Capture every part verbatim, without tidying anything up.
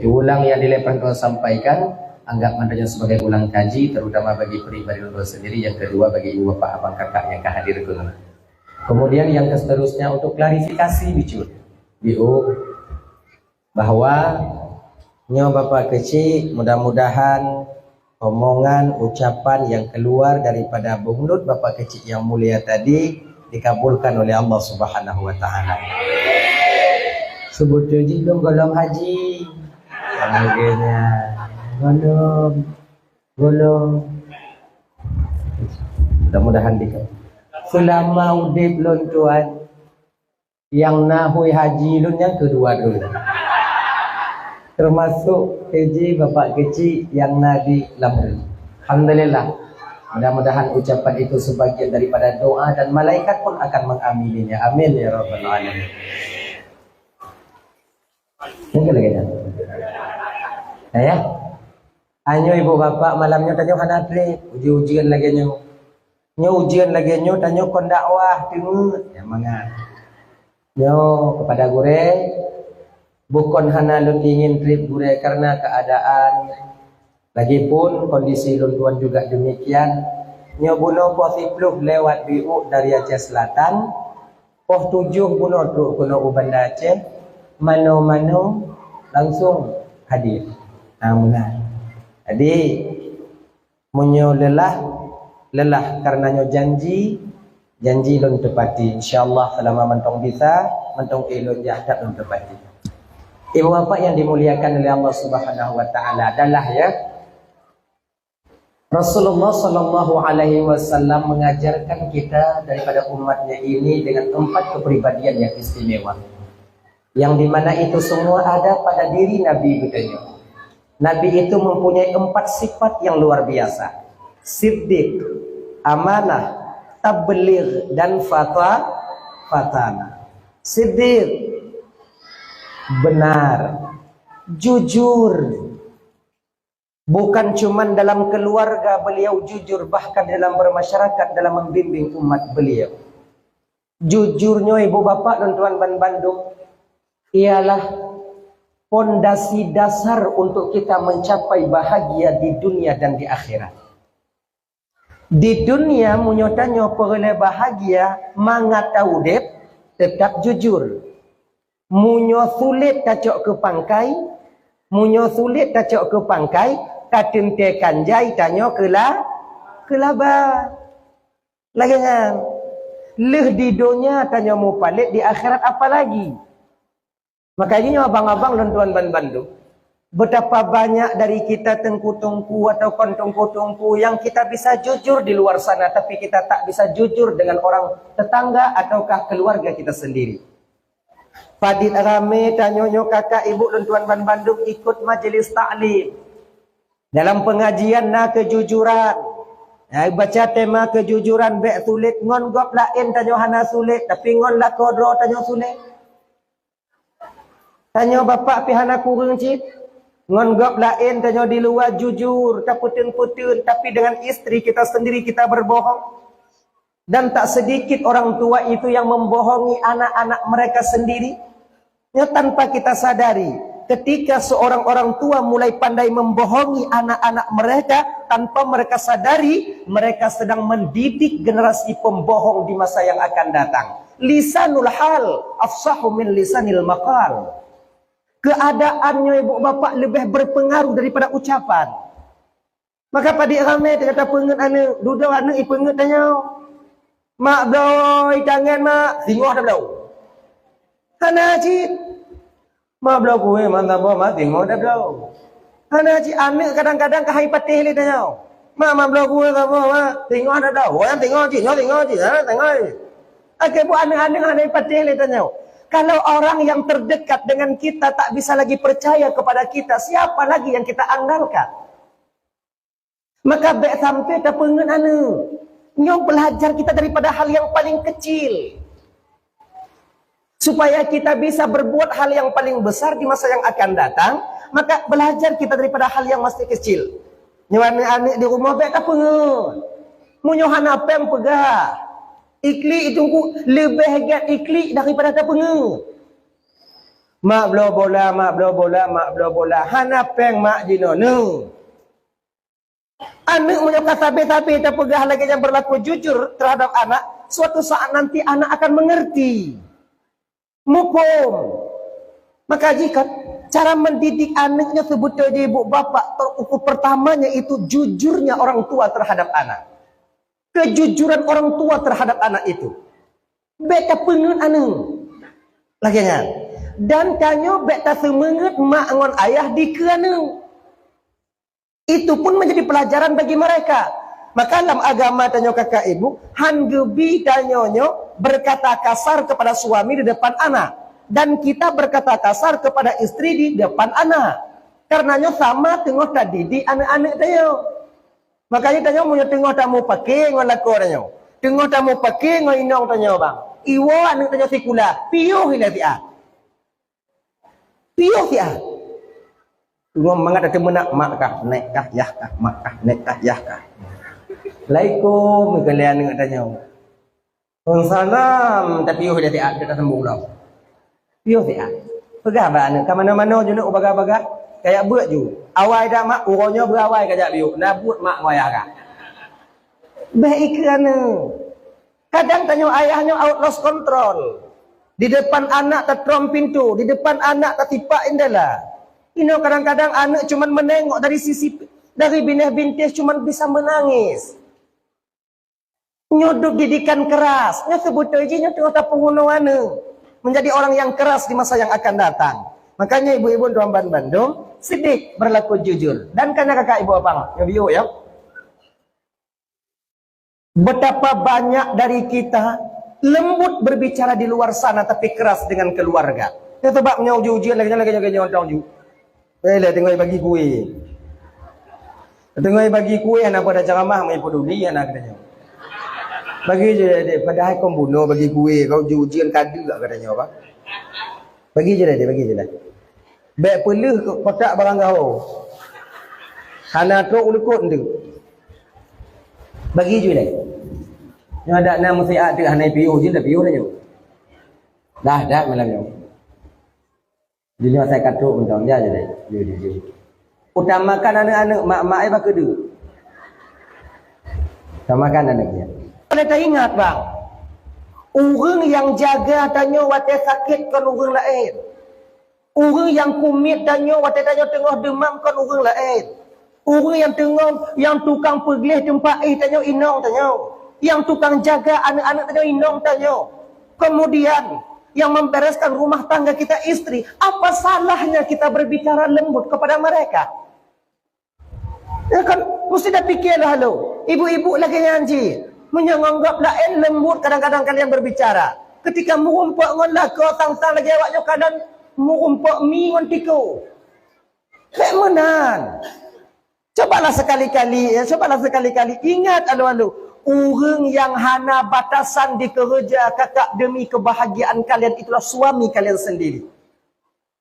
Ulang yang dilepas tuan sampaikan, anggap mandanya sebagai ulang kaji, terutama bagi pribadi tuan sendiri, yang kedua bagi ibu bapak abang kakak yang ka hadir ke. Kemudian yang seterusnya untuk klarifikasi bicut. Biu, bahwa nyoe Bapak Keuchik, mudah-mudahan omongan, ucapan yang keluar daripada mulut Bapak Keuchik yang mulia tadi dikabulkan oleh Allah Subhanahu wa Taala. Sebetulnya jih lôn gohlom haji. Akhirnya gohlom, gohlom. Mudah-mudahan dikabul. Selama udeb lôn tuan, nyang na hui haji lôn nyang keudua droe. Termasuk K J Bapak Keuchik nyang na di Lamru. Alhamdulillah. Mudah-mudahan ucapan itu sebagian daripada doa dan malaikat pun akan mengamininya. Amin ya rabbal alamin. Mungkin lagi ada. Nah, ya. Anyoe ibu bapak malam nyoe tanyoe hana treb, uji-ujian lagée nyoe. Nyoe ujian lagée nyoe tanyoe kon dakwah teungeut, ya mangat. Nyoe kepada gurée, bukon hana lôn ingin treb gurée karena keadaan. Lagipun kondisi lôn tuan juga demikian. Nyoe bunoe poh siploh lewat biuk dari Aceh Selatan, poh tujoh bunoe trok keunoe u Banda Aceh, mano-mano langsung hadir. Nah, meunan. Jadi, meunyoe lelah, lelah karena nyoe janji, janji lôn teupati. Insya Allah selama mantong bisa, mantong éh lôn jak that lôn teupati. Ibu bapak yang dimuliakan oleh Allah Subhanahu wa Taala, adalah ya, Rasulullah Sallallahu Alaihi Wasallam mengajarkan kita daripada umatnya ini dengan empat kepribadian yang istimewa, yang dimana itu semua ada pada diri Nabi geutanyoe. Nabi itu mempunyai empat sifat yang luar biasa: siddiq, amanah, tabligh, dan fata fatana. Siddiq, benar, jujur, bukan cuman dalam keluarga beliau jujur, bahkan dalam bermasyarakat, dalam membimbing umat beliau. Jujur nyoe ibu bapak dan tuan ban bandum ialah pondasi dasar untuk kita mencapai bahagia di dunia dan di akhirat. Di dunia meunyoe tanyoe peureulée bahagia mangat taudeb, tetap jujur. Meunyoe sulet tacok keu pangkai, meunyoe sulet tacok keu pangkai, tateuntée kanjai tanyoe keula-, keulaba. Lagée nyan, lheueh di donya tanyoe mupalét, di akhirat apalagi. Makajih nyoe abang-abang lôn tuan ban bandum, betapa banyak dari kita teungku-teungku atau kon teungku-teungku yang kita bisa jujur di luar sana, tapi kita tak bisa jujur dengan orang tetangga ataukah keluarga kita sendiri. Padit ramé tanyoe nyoe kakak ibu lôn tuan ban bandum ikut majelis taklim. Dalam pengajian na kejujuran. Ai baca tema kejujuran bék sulet, ngon gob laén tanyoe hana sulet, tapi ngon lakoe droe tanyoe sulet. Tanyoe bapak pih hana kureueng cit. Ngon gob laén tanyoe di luwa jujur, tapeuteun-peuteun, tapi dengan istri kita sendiri kita berbohong. Dan tak sedikit orang tua itu yang membohongi anak-anak mereka sendiri. Ya, tanpa kita sadari, ketika seorang orang tua mulai pandai membohongi anak-anak mereka, tanpa mereka sadari, mereka sedang mendidik generasi pembohong di masa yang akan datang. Lisanul hal afsahu min lisanil maqal. Keadaannya ibu bapak lebih berpengaruh daripada ucapan. Maka padit ramé teuka tapeungeut aneuk, dudoe aneuk ipeungeut tanyoe. Mak bloe, itangen mak, singoh tabloe. Hana cit. Mak bloe kueh, mak saboh, mak singoh tabloe. Hana cit, aneuk kadang-kadang ka hai patéh lé tanyoe. Mak, mak bloe kueh saboh, mak, singoh tabloe. Oh, nyang singoh cit, nyoe singoh cit, ha, singoh. Akhé buet aneuk-aneuk hana hai patéh lé tanyoe. Kalau orang yang terdekat dengan kita tak bisa lagi percaya kepada kita, siapa lagi yang kita andalkan? Maka bék sampai tapeungeut aneuk. Nyoe belajar kita daripada hal yang paling kecil. Supaya kita bisa berbuat hal yang paling besar di masa yang akan datang, maka belajar kita daripada hal yang masih kecil. Nyoe aneuk-aneuk di rumoh bék tapeungeut. Meunyoe hana péng peugah. Iklik itu leubeh gét iklik daripada tapeungeut. Mak bloe bola, mak bloe bola, mak bloe bola. Hana péng mak jinoe. Aneuk meunyoe ka sabe-sabe tapeugah lagée nyan, berlaku jujur terhadap anak, suatu saat nanti anak akan mengerti. Muphom. Maka jih kan, cara mendidik aneuk nyoe seubeutôi jih ibu bapak, ukur pertamanya itu jujurnya orang tua terhadap anak. Kejujuran orang tua terhadap anak itu. Bék tapeungeut aneuk. Lagée nyan. Dan tanyoe bék taseumeungeut mak ngon ayah dikeue aneuk. Itu pun menjadi pelajaran bagi mereka. Maka lam agama tanyoe kakak ibu, han geubi tanyoe nyoe berkata kasar kepada suami di depan anak. Dan kita berkata kasar kepada istri di depan anak. Karena nyoe sama teungoh tadidik aneuk-aneuk tanyoe. Makanya tanyoe meunyoe teungoh tamupake ngon lakoe tanyoe, teungoh tamupake ngon inong tanyoe bang, iwoe aneuk tanyoe sikula, piôh ilée siat. Piôh siat. Teungoh mangat tateumeunak, mak kah, nék kah, yah kah, mak kah, nék kah, yah kah. Assalamualaikum, keu lé aneuk tanyoe. Salam, tapi yoh dah siat, dah sambung lom. Yoh siat. Peugah bak aneuk, ka manoe-manoe ju neuk u bagah-bagah, kajak beuet ju. Awai dak mak, uroe nyoe beuawai kajak biuk, na buet mak ngon ayah kah. Bék ikeue aneuk. Kadang tanyoe ayah nyoe out lost control. Di depan anak tatrom pintu, di depan anak tatipak indela. Inoe kadang-kadang aneuk cuman menengok dari sisi, dari bineh bintéh cuman bisa menangis. Nyoe duek didikan keras. Nyoe seubeutôi jih nyoe teungoh tapeurunoe aneuk menjadi orang yang keras di masa yang akan datang. Makanya ibu-ibu tuan ban bandum, siddiq, berlaku jujur. Dan kana kakak ibu abang, nyoe biuk ya. Betapa banyak dari kita lembut berbicara di luar sana tapi keras dengan keluarga. Nyoe sebab nyoe uji-ujian lagée nyoe, lagée nyoe, lagée nyoe, nyoe, nyoe. Eh, lé teungoh bagi kue. Teungoh bagi kue, hana pada ceramah, mai peduli, hana kata nyoe. Bagi je deh, padahai kon bunoe bagi kue, kau uji-ujian kadu kata nyoe, apa? Bagi je deh, bagi je lah. Bék peuleuh kotak barang gaho. Hana trok ulukot ndeuk. Bagi je deh. Nyoe adak na musiat tu hana piôh je, dah piôh dah nyoe. Dah, dah malam nyoe. Di nyoe asai ka trok mantong, ya, jadi. Yo, yo, yo. Utamakan aneuk-aneuk, mak-mak, eh, bak keudeue. Utamakan aneuk, ya. Boleh teuingat, bang. Ureuëng nyang jaga tanyoe watée sakét kon ureuëng laén. Ureuëng nyang kumiet tanyoe watée tanyoe teungoh deumam kon ureuëng laén. Ureuëng nyang teungoh, nyang tukang peugleh teumpat éh tanyoe inong tanyoe. Nyang tukang jaga aneuk-aneuk tanyoe inong tanyoe. Kemudian, yang membereskan rumah tangga kita istri, apa salahnya kita berbicara lembut kepada mereka? Ya kan? Mesti dah pikirlah lo. Ibu-ibu lagée nyan jih. Meunyoe ngon gob laén lembut kadang-kadang kalian berbicara. Ketika meurumpok ngon lakoe sang-sang lagée awak nyoe kadang meurumpok mi ngon tiku. Bék meunan. Cobalah sekali-kali, ya, cobalah sekali-kali ingat alu-alu. Ureuëng nyang hana batasan dikeureuja kakak demi kebahagiaan kalian itulah suami kalian sendiri.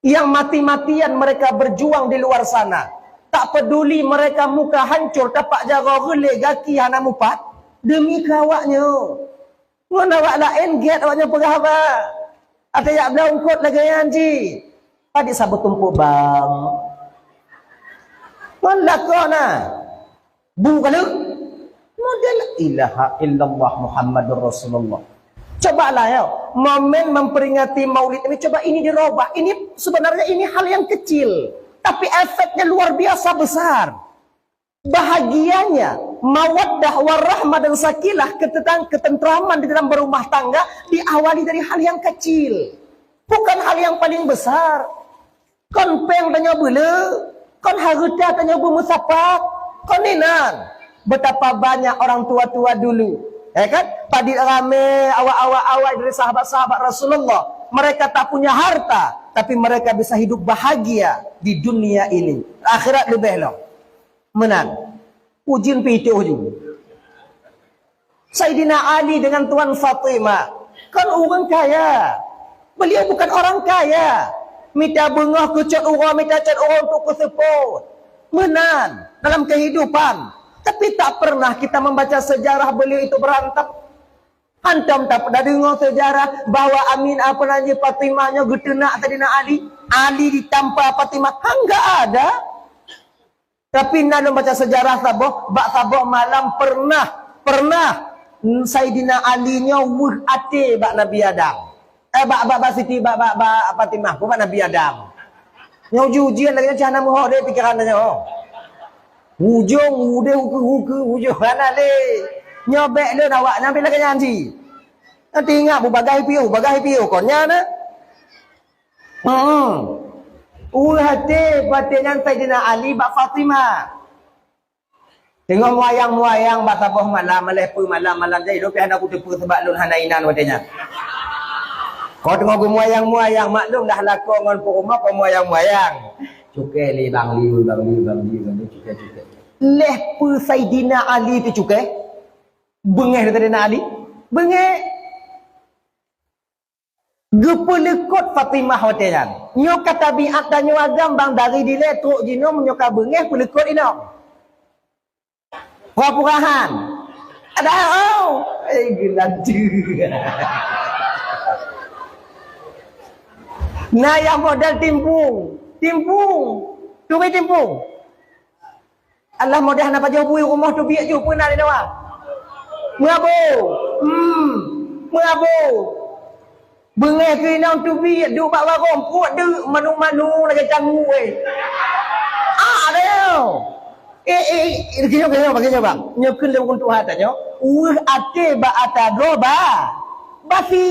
Yang mati-matian mereka berjuang di luar sana. Tak peduli mereka muka hancur, tapak jaroe reulée, gaki hana mupat. Demi keu awak nyoe. Ngon awak laén gét awak nyoe peugah haba. Até jak blah ungkot lagée nyan jih. Padit saboh tumpuk bang. Ngon lakoe na. Bu ka lheueh. Model ilaha illallah Muhammadur Rasulullah. Cobalah ya, momen memperingati Maulid ini coba ini dirobah. Ini sebenarnya ini hal yang kecil, tapi efeknya luar biasa besar. Bahagianya, mawaddah warahmah dan sakinah, ketetang-, ketentraman di dalam berumah tangga diawali dari hal yang kecil. Bukan hal yang paling besar. Kon péng tanyoe beule, kon hareuta tanyoe beumeusapat, kon inan. Betapa banyak orang tua-tua dulu, ya kan? Padit ramé awak-awak awai dari sahabat-sahabat Rasulullah. Mereka tak punya harta, tapi mereka bisa hidup bahagia di dunia ini. Akhirat leubeh lom. Meunan. Ujeuen pih itôh ju. Saidina Ali dengan Tuan Fatimah kan ureuëng kaya. Beliau bukan orang kaya. Mita beungoh keu cot uroe, mita cot uroe untuk keuseupôt. Meunan dalam kehidupan. Tapi tak pernah kita membaca sejarah beliau itu berantem. Hantom tapeugah deungoe seujarah bahwa Amin apa nan jih Fatimah nyoe geuteunak Saidina Ali. Ali ditampa Fatimah. Hangga ada. Tapi na lôn baca seujarah saboh, bak saboh malam pernah, pernah Saidina Ali nyoe weueh até bak Nabi Adam. Eh, bak, bak, bak Siti, bak, bak, bak Fatimah, bak Nabi Adam. Nyoe uji-ujian lagèe nyan, cah na meuho deh pikeran nyoe. Ujong udeh ukeue-ukeue, ujong hana lé. Nyoe bèk lôn awak nyan bèk lagèe nyan cit. Nanti ingat, bubagaih piôh, bubagaih piôh kon nyan na. Hmm. Weueh até, até nyan Saidina Ali bak Fatimah. Teungoh muayang-muayang bak saboh malam, alah peue malam-malam jai, lôn pih hana kuteupeue sabab lôn hana inan watèe nyan. Kon teungoh geumuayang-muayang, maklum dah lakoe ngon peurumoh kon muayang-muayang. Cukée lé Bang Li, Bang Li, Bang Li, Bang Li, cukée, cukée. Lheuh peue Saidina Ali teucukée? Beungéh lé Saidina Ali? Beungéh. Geupeuleukot Fatimah watée nyan. Nyoe ka tabiat tanyoe agam bang dari dilée trok jinoe meunyoe ka beungéh peuleukot inong. Pura-pura han. Ada, oh. Eh, geulanteue. Na nyang model timpung. Timpung. Turi timpung. Alah model hana pajoh bui rumoh teubiet ju peue na di luwa. Meurabo. Hmm. Meurabo. Beungéh keu inong teubiet duek bak warong, pruet deuk manu-manu lagée canggu, eh. Ah, deh. Eh, eh, eh, keunoe, keunoe, bagi nyoe, Bang. Nyoe kheun lé ureueng tuha tanyoe, weueh até bak ata goe ba basi.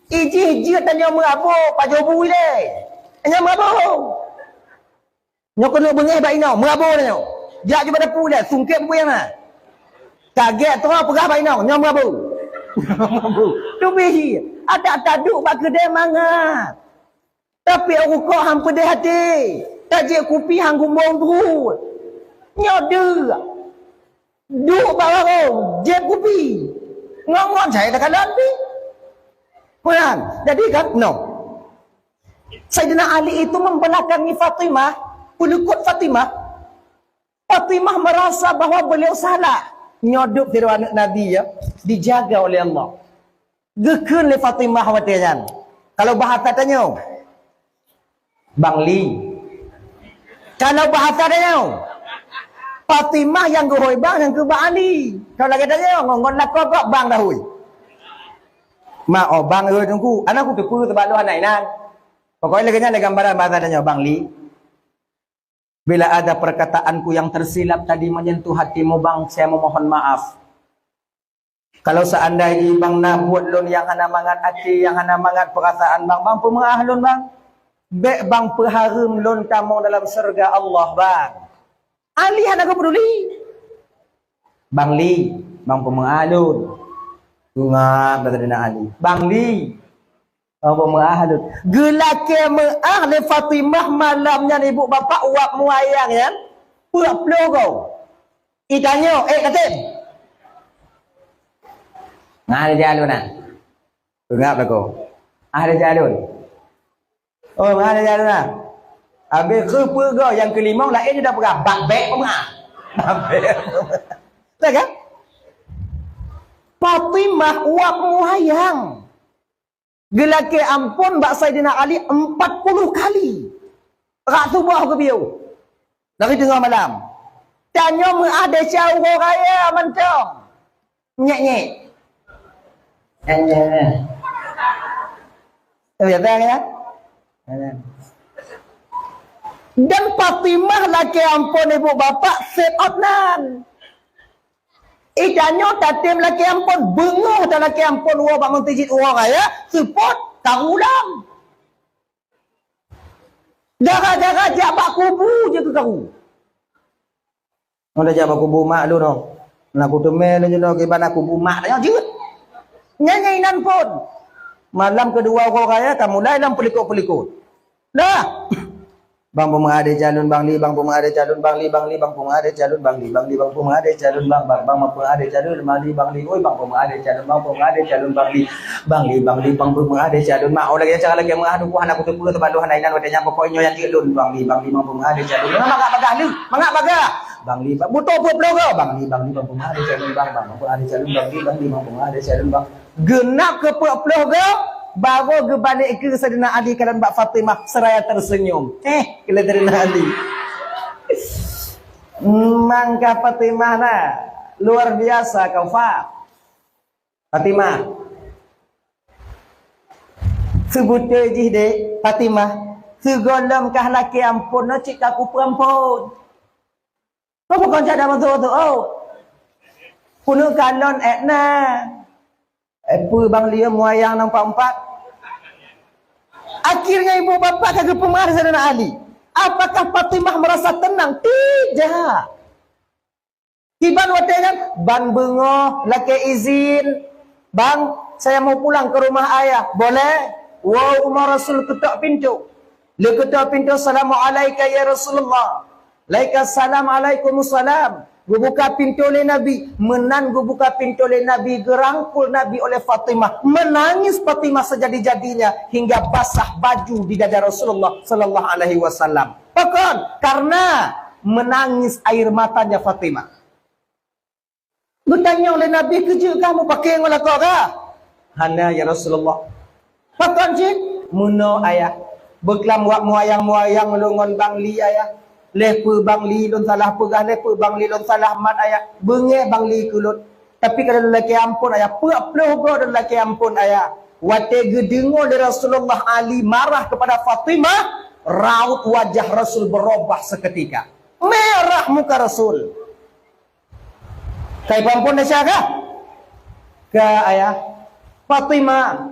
Ijih jeuet tanyoe meurabo, pajoh bui lé. Nyoe meurabo. Nyoe keuneuk beungéh bak inong, meurabo nyoe. Jak ju bak dapu ilée, sungkét bubé na. Ka gét troh peugah bak inong, nyoe meurabo. Meurabo. Teubiet, adak taduek bak keudée mangat. Tapi rukok han peudeh até. Tajép kupi han gumbong pruet. Nyoe deuek. Duek bak warong, jép kupi. Ngon-ngon sai takalon pih. Peue nyan? Jadi kan, no. Saidina Ali itu membelakangi Fatimah, peuleukot Fatimah. Fatimah merasa bahwa beliau salah. Nyoe deuek sidroe aneuk Nabi, ya, dijaga oleh Allah. Geukheun lé Fatimah watée nyan. Kalau bahasa tanyoe, Bang Li. Kalau bahasa tanyoe, Fatimah nyang geuhôi bang nyang keu Bang Ali. Kalau lagée tanyoe, ngon, ngon lakoe gob bang dahôi. Mak, oh, bang dahôi teungku. Aneuk kuteupeue teubaloe aneuk inan. Pokoknya lagée nyan lé gambaran bahasa tanyoe, Bang Li. Bila ada perkataanku yang tersilap tadi menyentuh hatimu, Bang, saya memohon maaf. Kalau seandai jih Bang na buet lôn nyang hana mangat até, nyang hana mangat peurasaan Bang, Bang peumeu'ah lôn, Bang. Bék Bang peuhareuem lôn tamong dalam syeuruga Allah, Bang. Ali hana geupeuduli. Bang Li, Bang peumeu'ah lôn. Ingat bak Saidina Ali. Bang Li, Bang peumeu'ah lôn. Geulakée meu'ah lé Fatimah malam nyan ibu bapak uap muayang nyan. Peuet ploh goe. Itanyoe, eh, katem. Nah, ada jalan na. Peugah bak lakoe. Ah, ada jalan. Oh, ada jalan na. Habis keu peugah nyang keulimong laén dah peugah bak bék peumeu'ah. Bak bék peumeu'ah. Dah kan? Fatimah uap muayang. Geulakée amphon bak Saidina Ali empat puluh kali. Rhak suboh geupiôh. Dari teungoh malam. Tanyoe meu'ah desya uroe raya mantong. Nyek-nyek. Nyek-nyek. Eh, biasa kan? Dan Fatimah lakée amphon ibu bapak sép ot nan. Itanyoe tatem lakée amphon, beungoh talakée amphon uroe bak meuseujid uroe raya, seupôt karu lom. Gara-gara jak bak kubu jeuet keu karu. Ngon tajak bak kubu mak lôn nyoe. Na kuteumé lôn jinoe kiban na kubu mak tanyoe jeuet. Nyan nyang inan phon. Malam keudua uroe raya ka mulai lom peulikot-peulikot. Dah. Bang peumeu'ah desya lôn Bang Li, Bang peumeu'ah desya lôn Bang Li, Bang Li, Bang peumeu'ah desya lôn Bang Li, Bang Li, Bang peumeu'ah desya lôn Bang, Bang, Bang peumeu'ah desya lôn Bang Li, Bang Li, oi Bang peumeu'ah desya lôn Bang, Bang peumeu'ah desya lôn Bang Li, Bang Li, Bang Li, Bang peumeu'ah desya lôn. Mak, oh lagée cara lagée meu'ah dukoh hana kuteupeu teubaloe hana inan watée nyan pokok nyoe nyang jeuet lôn Bang Li, Bang Li, Bang peumeu'ah desya lôn. Mangat bagah lé, mangat bagah. Bang Li, bang, beutôi peuet ploh goe. Bang Li, Bang Li, bang Peumah ada calon bang, bang Peumah ada calon bang, Li, Bang Li, bang Peumah ada calon bang. Geunap keu peuet ploh goe, baru geubalek keu Saidina Ali kalon bak Fatimah seraya tersenyum. Eh, keu Saidina Ali. Mangka Fatimah na, luar biasa kau, Fa. Fatimah. Seubeutôi jih deh, Fatimah. Sigohlom kah lakée amphon, na cit ka kupeuamphon. Kau bukan cak dah masuk tu, oh. Penuh kalon etna. Eh, peue Bang Li meuyang nampak empat. Akhirnya ibu bapak ka geupeumeu'ah Saidina Ali. Apakah Fatimah merasa tenang? Tidak. Kiban watée nyan, ban beungoh lakée izin, "Bang, saya mau pulang ke rumah ayah." "Boleh." Woe u rumoh Rasul, keutok pintoe. Lé keutok pintoe, "Salamu alaika ya Rasulullah." "Laika salam, alaikumussalam." Geubuka pintoe lé Nabi. Meunan geubuka pintoe lé Nabi, geurangkul Nabi oleh Fatimah. Menangis Fatimah sejadi-jadinya hingga basah baju di dada Rasulullah sallallahu alaihi wasallam. Pakon? Karena menangis air matanya Fatimah. Geutanyong lé Nabi, "Keu jeuet kah meupaké ngon lakoe kah?" "Hana, ya Rasulullah." "Pakon cit?" "Meunoe, Ayah. Beuklam wak meuyang-meuyang lôn ngon Bang Li, Ayah. Lheuh peue Bang Li lôn salah peugah, lheuh peue Bang Li lôn salah mat, Ayah. Beungéh Bang Li keu lôn. Tapi ka lôn lakée amphon, Ayah. Peuet ploh goe lôn lakée amphon, Ayah." Watée geudeungoe lé Rasulullah Ali marah kepada Fatimah, raut wajah Rasul berubah seketika. Merah muka Rasul. "Ka ipeuamphon desya kah?" "Ka, Ayah." "Fatimah,"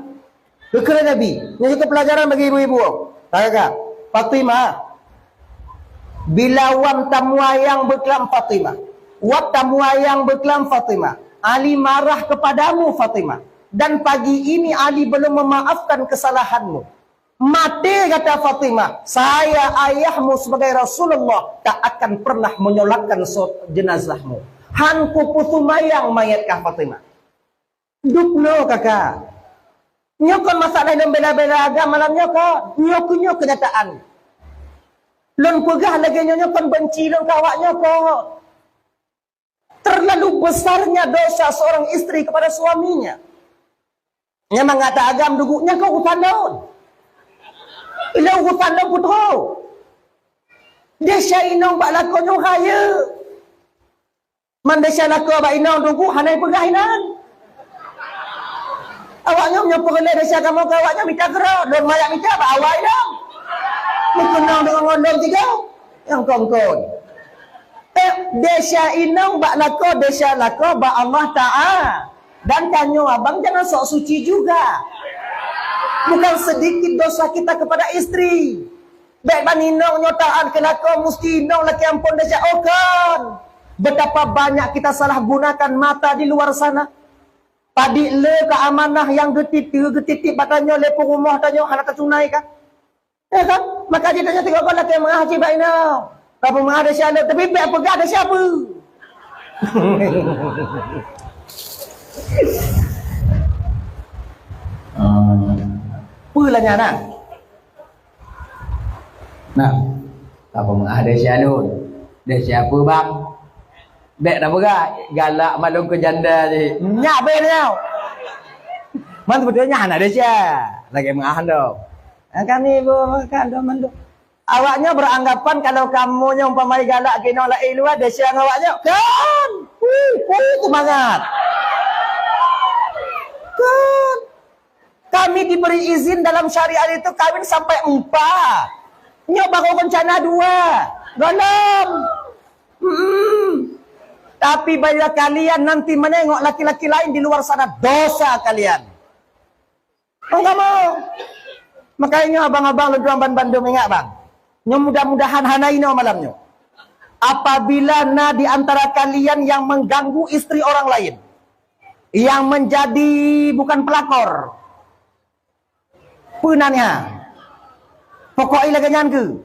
geukheun Nabi, nyoe keu pelajaran bagi ibu-ibu. "Ka, ka, ka. Fatimah, bila wam tameuyang beuklam Fatimah, wam tameuyang beuklam Fatimah, Ali marah kepadamu Fatimah, dan pagi ini Ali belum memaafkan kesalahanmu. Maté," kata Fatimah, "saya, ayahmu sebagai Rasulullah, tak akan pernah menyolatkan so-, jenazahmu. Han kupeuseumayang manyét kah, Fatimah." Dubnoe, kaka. Nyoe kon masalah lôn bela-bela agam malam nyoe kon. Nyoe keu nyoe keunyataan. Lôn peugah lagée nyoe, nyoe kon beunci lôn keu awak nyoe kon. Terlalu besarnya dosa seorang istri kepada suaminya. Nyang mangat agam dugu, nyan keuh urusan lôn. Ilôn urusan lôn putroe. Desya inong bak lakoe nyoe rayeuk. Man desya lakoe bak inong dugu hana ipeugah inan. Awak nyoe meunyoe peureulée desya kamoe keu awak nyoe mita keudroe, lôn mangat mita bak awak inong. Meukeunong deungon lôn tiga. Nyang kongkon. Eh, desya inong bak lakoe, desya lakoe bak Allah Taala. Dan tanyoe abang jangan sok suci juga. Bukan sedikit dosa kita kepada istri. Bék ban inong nyoe taát keu lakoe, musti inong lakée amphon desya, oh kon. Betapa banyak kita salah gunakan mata di luar sana. Padit le keu amanah nyang geutitip, geutitip bak tanyoe lé peurumoh tanyoe hana tatunaikan. Ya kan? Maka jih tanyoe sigoe-goe lakée meu'ah cit bak inong. Ka peumeu'ah desya lôn, tapi bék peugah desya peue. Ah, peue lah nyan, nah? Nah, ka peumeu'ah desya lôn. Desya peue, Bang? Bék tapeugah, galak malôn keu janda jih. Nyak bék nyoe. Man, seubeutôi nyan hana desya. Lagée meu'ah dong. Kami bu-, kan dong mandum. Awak nyoe beranggapan kalau kamoe nyoe umpama galak keu inong laén luwa, desya ngon awak nyoe. Kan? Huh, huh, seumangat. Kan? Kami diberi izin dalam syariat itu kawin sampai empat. Nyoe baru rencana dua. Gohlom. Hmm. Tapi bila kalian nanti menengok laki-laki lain di luar sana, dosa kalian. Oh, kamu. Makanya abang-abang lôn tuan ban bandum ingat, bang. Nyoe mudah-mudahan hana inoe malam nyoe. Apabila na di antara kalian yang mengganggu istri orang lain, yang menjadi bukan pelakor, peue nan nyan? Pokok i lagée nyan keu.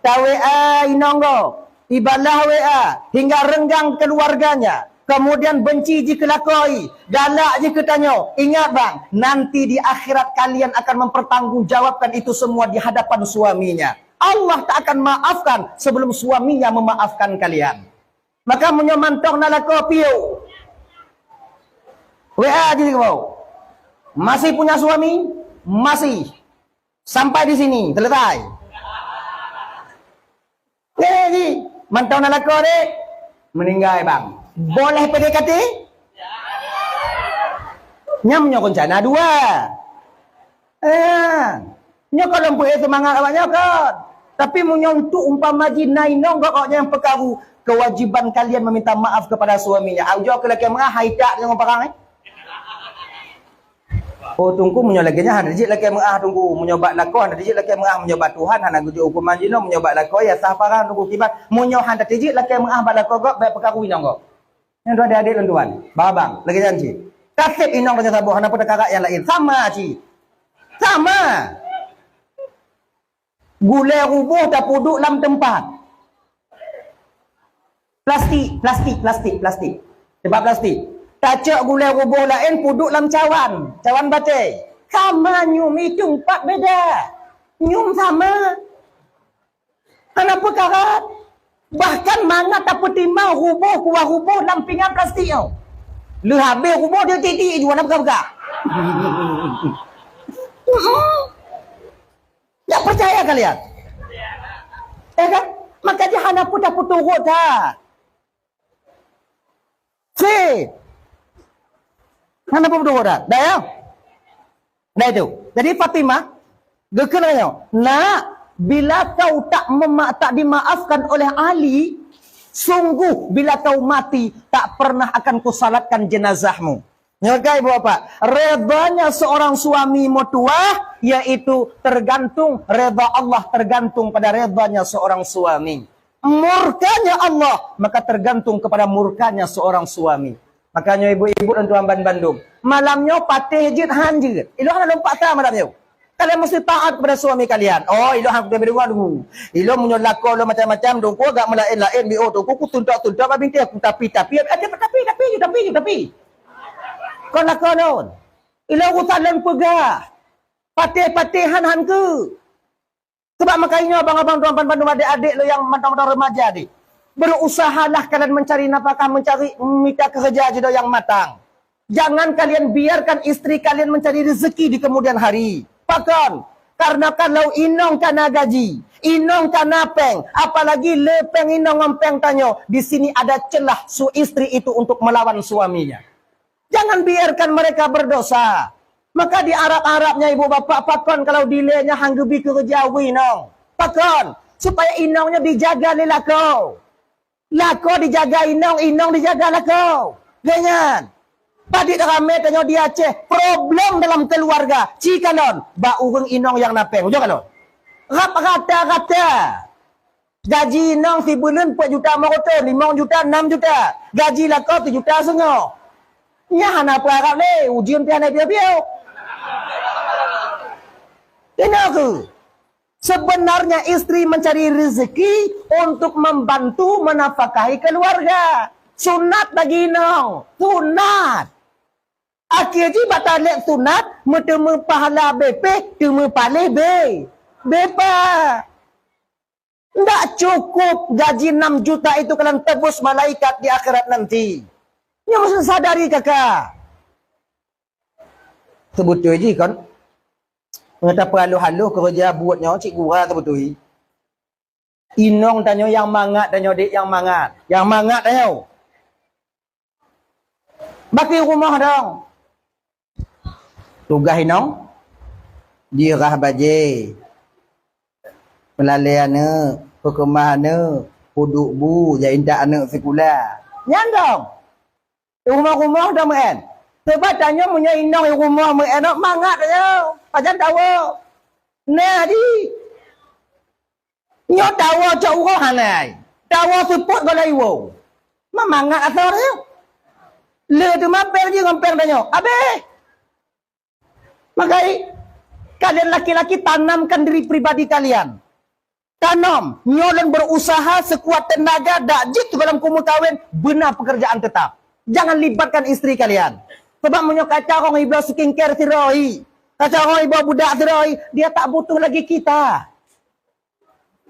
Ta W A inong goe, ibalah W A hingga renggang keluarganya, kemudian benci jih keu lakoe, galak jih keu tanyoe. Ingat, bang, nanti di akhirat kalian akan mempertanggungjawabkan itu semua di hadapan suaminya. Allah tak akan maafkan sebelum suaminya memaafkan kalian. Maka meunyoe mantong na lakoe piôh, W A jih keu, "Masih punya suami?" "Masih." Sampai di sini, selesai. Eh, ji, mantong na lakoe deh, meninggai bang. Boleh P D K T? Nyam nyoe rencana dua. Eh, nyoe kalau peuet seumangat awak nyoe kan. Tapi meunyoe untuk umpama jih na inong gok awak nyang peukaru, kewajiban kalian meminta maaf kepada suaminya. Au jok keu lakée meurah hai tak nyang parang eh. Oh teungku, meunyoe lagée nyan hana jeuet lakée meuah teungku. Meunyoe bak lakoe hana jeuet lakée meuah, meunyoe bak Tuhan hana geujok huköman jinoe, meunyoe bak lakoe ya sah parang teungku kiban. Meunyoe hana jeuet lakée meuah bak lakoe gok, bék peukaru inong gok. Nyan dua adék-adék lôn tuan, babang, lagée nyan cit. Kaseb inong tanyoe saboh hana peuteukarak nyang laén. Sama cit. Sama. Gulée ruboh tapeuduek lam teumpat. Plastik, plastik, plastik, plastik. Teumpat plastik. Tacok gulée ruboh laén peuduek lam cawan, cawan batée. Sama nyum itu empat beda. Nyum sama. Hana peukara. Bahkan mangat tapeutimang ruboh kuah ruboh lam pingan plastik nyoe. Leuhabéh ruboh dia titik jua na peugah-peugah. Ndak percaya kalian? Ya kan? Maka dia hana pun dah putus rot dah. Si. Hana pun putus rot dah. Dah ya? Dah itu. Jadi Fatimah, geukheun nyoe, "Nak, bila kau tak mema-, tak dimaafkan oleh Ali, sungguh bila kau mati, tak pernah akan kusalatkan jenazahmu." Nyoe ka ibu bapak, redanya seorang suami meutuah, yaitu tergantung reda Allah, tergantung pada redanya seorang suami. Murkanya Allah, maka tergantung kepada murkanya seorang suami. Makanya ibu-ibu dan tuan bandum, malam nyoe patéh jeuet han jeuet. Ilôn hana lôn paksa malam nyoe. Kalian mesti taat kepada suami kalian. Oh, ilôn hana kudeungoe dulu. Ilôn meunyoe lakoe lôn macam-macam, dongko agak meulaén-laén, biôh dongko ku tuntok-tuntok bak bintéh, ku tapi-tapi, eh, tapi, tapi, tapi, tapi. Kon lakoe lôn. Ilôn urusan lôn peugah. Patéh-patéh han, han keu. Sebab makanya abang-abang tuan bandum adék-adék lôn nyang mantong-mantong remaja deh. Berusahalah kalian mencari nafkah, mencari mita kerja jih nyang matang. Jangan kalian biarkan istri kalian mencari rezeki di kemudian hari. Pakon? Karena kalau inong kana gaji, inong kana péng, apalagi le péng inong ngon péng tanyoe, di sini ada celah su istri itu untuk melawan suaminya. Jangan biarkan mereka berdosa. Maka di Arab-Arab nyan ibu bapak pakon kalau dilée nyan han geubi keureuja wui inong. Pakon? Supaya inong nyan dijaga lé lakoe. Lakoe dijaga inong, inong dijaga lakoe. Lé nyan. Padit ramé tanyoe di Aceh, problem dalam keluarga. Ci kalon, bak ureuëng inong nyang na péng. Ujoe kalon. Rab rata-rata. Gaji inong sibuleuen peuet juta meurutoh, limong juta, nam juta. Gaji lakoe sijuta seungoh. Nyan hana peurarab lé, ujeuen pih hana piôh-piôh. Inoe keuh, sebenarnya istri mencari rezeki untuk membantu menafkahi keluarga. Sunat bagi inong, sunat. Akhé jih bak talek sunat, meuteumé pahala B P, teumé paléh B, B P. Ndak cukup gaji enam juta itu kalian tebus malaikat di akhirat nanti. Nyoe mesti sadari kaka. Sebetul jih kan? Nyoe tapeuhaloh-haloh keureuja buet nyoe cit gura sebetul. Inong tanyoe nyang mangat, tanyoe dek nyang mangat. Nyang mangat tanyoe. Baki rumoh dong. Tugaih inong, jirah bajée, peulalée aneuëk, peukeumah aneuëk, peuduek bu, jak intat aneuëk sikula. Nyan dong. Rumoh-rumoh dong meu'en. Sebab tanyoe meunyoe inong rumoh meu'en, mangat tanyoe. Pajan tawoe. Nah, di. Nyoe tawoe cok uroe hana ai. Tawoe seupôt gohlom iwoe. Memangat asoe nyoe. Le teuma péng jih ngon péng tanyoe. Abéh. Makai, kalian laki-laki tanamkan diri pribadi kalian. Tanom, nyoe lôn berusaha sekuat tenaga dak jeuet gohlom kumeukawen beuna pekerjaan tetap. Jangan libatkan istri kalian. Sebab meunyoe ka carông ibloe skincare sidroe, ka carông ibloe budak sidroe, dia tak butuh lagi kita.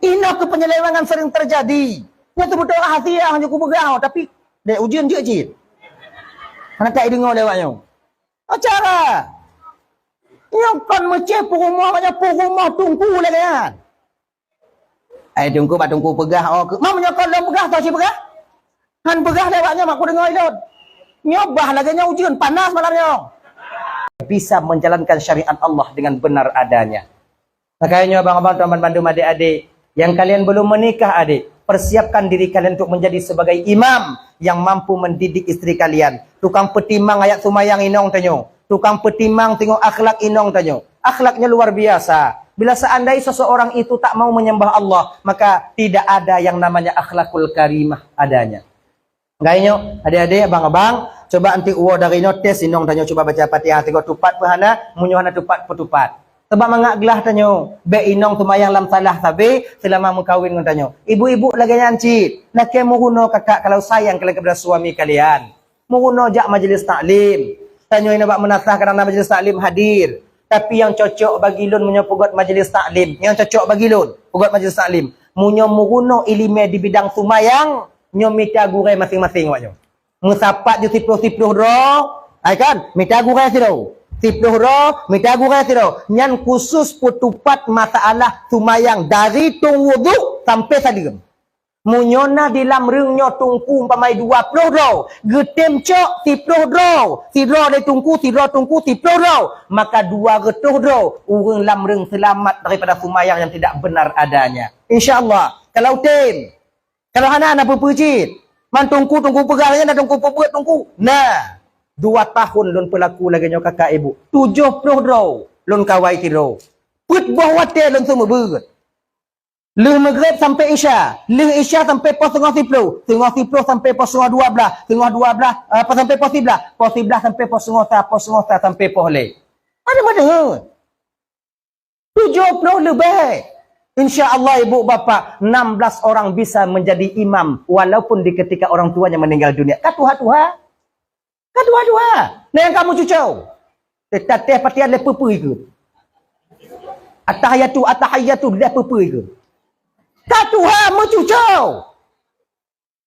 Inoe keu penyelewengan sering terjadi. Nyoe teubeutôi rahasia nyang kupeugah, tapi dek ujeuen jeuet cit. Hana tadeungoe lé awak nyoe. Acara. Nyoe kon meucéh peurumoh, banyak peurumoh tungku lagée nyan. Ai tungku bak tungku peugah, oh, ke, ma meunyoe kon lôn peugah, toh sipeugah? Han peugah lé awak nyoe mak kudeungoe ilôn. Nyoe bah lagée nyoe ujeuen panas malam nyoe. Bisa menjalankan syariat Allah dengan benar adanya. Makanya nyoe abang-abang tuan bandum adik-adik, yang kalian belum menikah adik, persiapkan diri kalian untuk menjadi sebagai imam yang mampu mendidik istri kalian. Tukang peutimang ayat sumayang inong tanyoe, tukang peutimang tengok akhlak inong tanyoe. Akhlaknya luar biasa. Bila seandai seseorang itu tak mau menyembah Allah, maka tidak ada yang namanya akhlakul karimah adanya. Ngai nyoe, adik-adik, abang-abang, cuba anti uwoe dari nyoe tes inong tanyoe cuba baca Fatihah sigoe tupat peuhana, meunyoe hana tupat peutupat. Sebab mangat glah tanyoe, bék inong teumayang lam salah sabe selama meukawen ngon tanyoe. Ibu-ibu lagée nyan cit, lakée meurunoe kakak kalau sayang kalian kepada suami kalian. Meurunoe jak majlis taklim. Tanyoe inoe bak meunasah kadang na majlis taklim hadir. Tapi nyang cocok bagi lôn meunyoe peugét majlis taklim. Nyang cocok bagi lôn peugét majlis taklim. Meunyoe meurunoe ileumé di bidang sumayang, nyoe mita gurée maséng-maséng awak nyoe. Meusapat di siploh-siploh droe, ai kan? Mita gurée sidroe. Siploh droe, mita gurée sidroe. Nyan khusus peutupat masalah sumayang dari tueng wudhu sampai saleuem. Meunyoe na di lam reung nyoe tungku umpamai dua ploh droe, geutem cok siploh droe, sidroe lé tungku, sidroe tungku siploh droe, maka dua reutôh droe ureuëng lam reung seulamat daripada sumayang nyang tidak benar adanya. Insya Allah, kalau tem, kalau hana na peue-peue cit, man tungku, tungku peugah lagée na tungku peubeuet tungku. Nah, dua tahun lôn peulaku lagée nyoe kakak ibu, tujoh ploh droe lôn kawai sidroe. Peuet boh watée lôn seumeubeuet. Lheueh Maghrib sampai Isya, lheueh Isya sampai poh singoh siploh, singoh siploh sampai poh singoh dua blaih, singoh dua blaih, eh, sampai poh siblaih, poh siblaih sampai poh singoh sa, poh singoh sa sampai poh lhée. Ada mana? Tujoh ploh leubeh. Insya Allah ibu bapa, enam belas orang bisa menjadi imam walaupun di ketika orang tuanya meninggal dunia. Ka tuha-tuha. Ka dua-dua. Nah, nyang kamu cucau. Teutateh patian lé peupui ke? Atahiyatu, atahiyatu lé peupui ke? Ka tuha meucucau.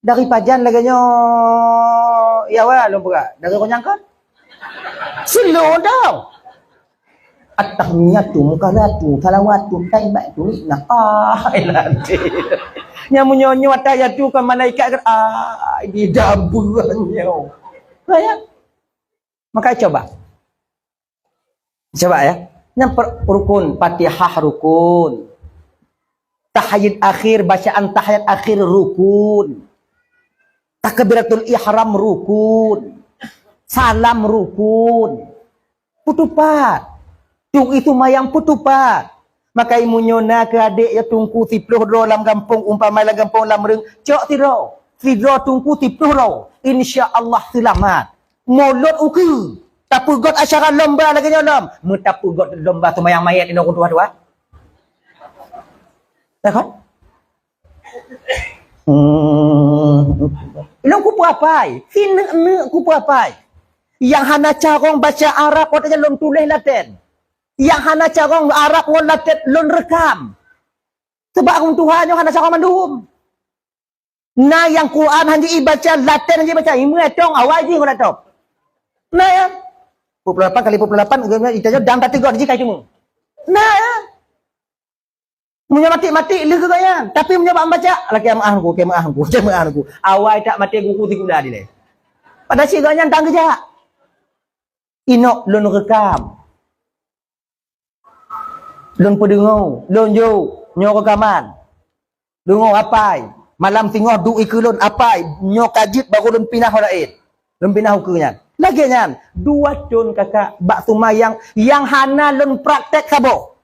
Dari pajan lagée nyoe, ya wa lôn peugah. Dari konyang kan? Slow down. At-tahmiyatu mukarratu salawatu taibatu nah. Ah, ilanti. Nyang meunyoe-nyoe atahiyatu kan malaikat kan, ah, di dabuan nyoe. Nah, ya. Maka coba. Coba ya. Nyang per, rukun, Fatihah rukun. Tahiyat akhir, bacaan tahiyat akhir rukun. Takbiratul ihram rukun. Salam rukun. Peutupat. Tung itu mayang peutupat. Maka imunyoe na keu adék ya tungku siploh droe lam gampông, umpama lam gampông lam reung, cok sidroe. Sidroe tungku siploh droe. Insya Allah seulamat. Mulod ukeue. Tapeugöt acara lomba lagée nyoe lom. Meutapeugöt lomba seumayang manyét inoe ureuëng tuha-tuha. Takot? Hmm. Lôn kupeue apai? Sineuk-neuk kupeue apai? Nyang hana carông baca Arab, watée nyan lôn tuléh Laten. Nyang hana carông Arab ngon Laten lôn reukam. Sebab ureuëng tuha nyoe hana carông mandum. Na nyang Quran hana jibaca, Laten hana jibaca, imeue tong awai jih ngon atop. Na ya. Pukul lapan kali pukul lapan, geutanyoe dam tateugöt jih ka cuma. Na ya. Meunyoe matik-matik leuh geuh nyan, tapi meunyoe bak baca, lakée meu'ah ku, lakée meu'ah ku, lakée meu'ah ku. Awai tak maté guru sikula dilée. Padahai si geuh nyan tan geujak. Inok lôn reukam. Lôn peudeungoe, lôn jok, nyoe reukaman. Deungoe apai, malam singoh duek ikeue lôn apai, nyoe ka jeuet baru lôn pinah ho laén. Lôn pinah ukeue nyan. Lagée nyan, dua thon kakak bak seumayang nyang hana lôn praktek saboh.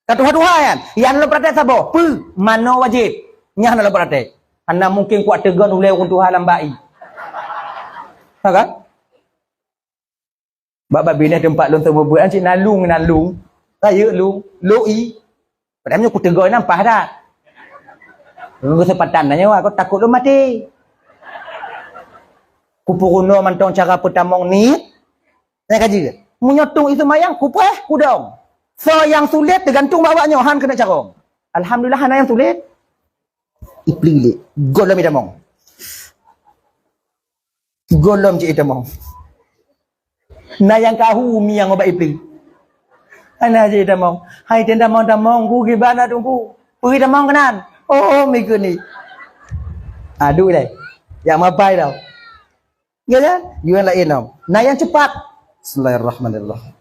Ka tuha-tuha nyan, nyang lôn praktek saboh, peue? Manoe wajéb. Nyan hana lôn praktek. Hana mungken kuat teugon ulée ureuëng tuha lam bai. Ha kan? Bak, bak binéh teumpat lôn teumeubuet cit na lung, na lung. Rayeuk lung, loi. Padahai meunyoe kuteugon nyan paih that. Keuseumpatan nyoe aku takot lôn maté. Kupeurunoe mantong cara peutamong niet. Nyang ka jeuet. Meunyoe tueng i seumayang, kupreh, kudong. Soe nyang sulet teugantung bak awak nyoe, han keuneuk carông. Alhamdulillah hana nyang tuléh. Iplih lé. Gohlom itamong. Gohlom cit itamong. Na nyang kahu mi nyang ubat iplih. Hana cit itamong. Hai tem tamong-tamong ku kiban na Teungku. Peue tamong keunan. Oh, mi keuneuk. Aduh lé. Nyang mapai tau. Ya kan? Yuan laén tau. Na nyang cepat. Bismillahirrahmanirrahim.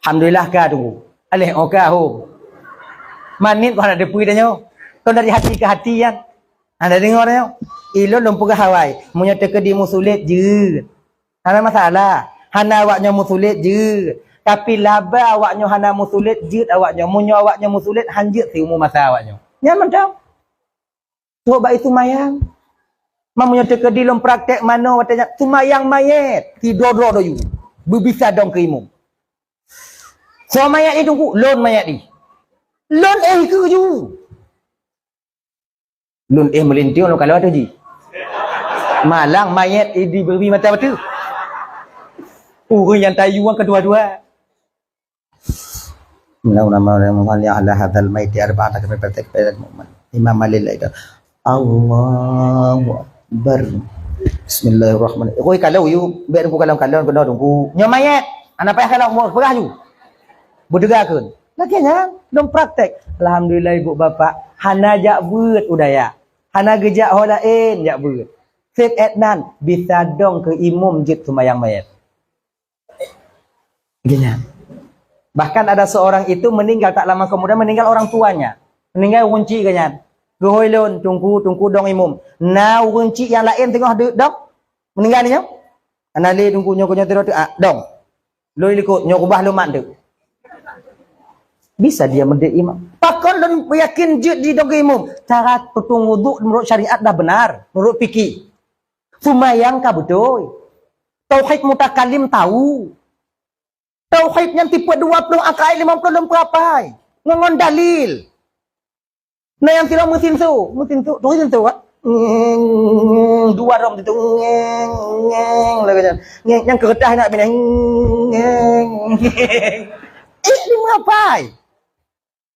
Alhamdulillah ka Teungku. Aléh oka ho. Manit kok hana teupeu tanyoe. Kon dari hati ke hati kan. Hana deungoe tanyoe. Ilôn lôn peugah awai. Meunyoe teukeudi meusulet jeuet. Hana masalah. Hana awaknyoe meusulet jeuet. Tapi laba awaknyoe hana meusulet jeuet awaknyoe. Meunyoe awaknyoe meusulet han jeuet siumu masa awaknyoe. Nyan mantong. Trok bak seumayang. Meunyoe teukeudi lôn praktek manoe watée nyan seumayang manyét, sidroe-droe doyue. Beubisa dong keu imum. Soe manyét di Teungku, lôn manyét di. Lôn éh keu ju. Lôn éh meulintiong lôn kalon ateueh jih. Malang manyét di beureubi mata bateue. Ureuëng nyang tayue keudua-dua. Bismillahirrahmanirrahim. Ala hadzal maiti arba'ata takbiratin. Imam Malik lah itu. Allahu Akbar. Bismillahirrahmanirrahim. Oi kalau yue, bèk Teungku kalon-kalon keunoe Teungku. Nyoe manyét. Hana payah kalon, peugah ju. Beuteuga kheun. Lagèe nyan, lôn praktek. Alhamdulillah ibu bapak, hana jak beuet u dayah. Hana geujak ho laén jak beuet. Seb étnan bisa dong keu imum jeuet seumayang manyét. Geuh nyan. Bahkan ada seorang itu meninggal tak lama kemudian meninggal orang tuanya. Meninggal ureuëng chik geuh nyan. Geuhôi lôn, Teungku, Teungku dong imum. Na ureuëng chik nyang laén teungoh deuek dong. Meninggal nyoe. Hana lé Teungku nyoe, nyoe, nyoe, ah, dong. Lôn likot, nyoe kubah lôn mat deuek. Bisa dia menjadi imam. Pakon lôn yakin jeuet di dong imum? Cara tutueng wudhu menurut syariat dah benar, menurut fikih. Seumayang ka beutôi. Tauhid mutakalim tahu. Tauhid nyan tipe dua ploh angka ayat lima ploh lôn peuapai. Ngon, ngon dalil. Na nyang sidroe meusinso, meusinso, turi sinso kan? Ngeng, dua rom sinso, ngeng, ngeng, lagèe nyan. Ngeng, nyang keureutah nak bina, ngeng, ngeng. Eh, ni meuapai?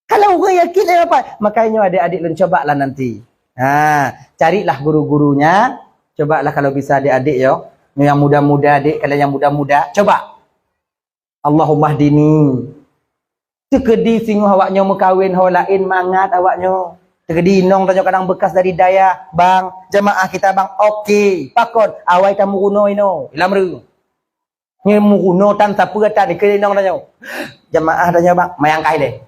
Kalau ureuëng yakin, eh, apa? Makanya adik-adik lôn cobalah nanti. Ha, carilah guru-gurunya. Cobalah kalau bisa adik-adik yo. Yang muda-muda adik, kalau yang muda-muda, coba. Allahumma hdini. Teukeudi singoh awaknyoe meukawen ho laén mangat awaknyoe. Teukeudi inong tanyoe kadang bekas dari dayah, bang, jamaah kita bang, oke. Pakon, awai tameurunoe inoe, lam reung. Nyoe meurunoe tan sapeue tan dikeue inong tanyoe. Jamaah tanyoe bang, mayang kai lé.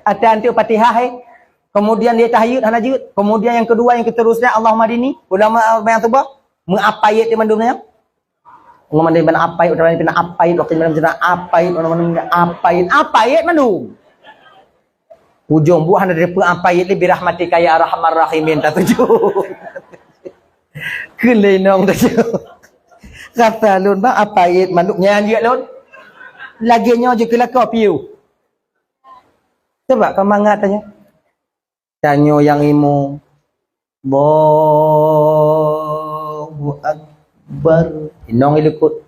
Ata antuk Fatihah eh. Kemudian dia tahiyud hana jeuet. Kemudian yang kedua, yang keterusnya Allahumma hdini. Ulama yang tuba meuapayet di mandum nyoe. Ulama di mana apayet, ulama di mana apayet, waktu mana mana apayet, ulama di mana apayet, apayet mandum. Ujong buah hana dipeu apayet lé birahmatika ya arhamar rahimin tatuju. Keulenong tatuju. Kata lôn bang apayet mandum nyan je lôn. Lagèe nyoe je keulakau piu. Coba kau mangat tanya. Tanyoe nyang imum. Allahu Akbar. Inong ilikot.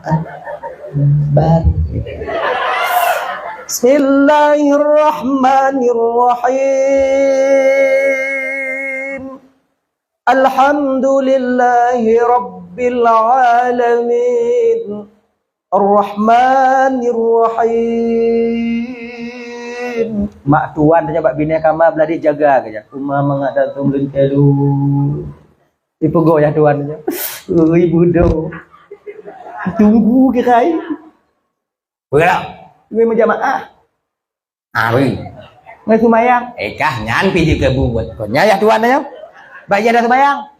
Akbar. Bismillahirrahmanirrahim. Alhamdulillahi rabbil alamin. Ar-Rahmanir Rahim. Mak tuan tanya bak binéh kama beuladi jaga ke ja. Kuma mangat datum leuntelu. Ipeugah ya tuan tanya. Ui budo. Tunggu ke kai. Berapa? Ui menjamaah. Ah, ui. Ngai sumayang. Eh kah nyan pih ke buat. Kau nyayah tuan tanya. Bak ya dah sumayang.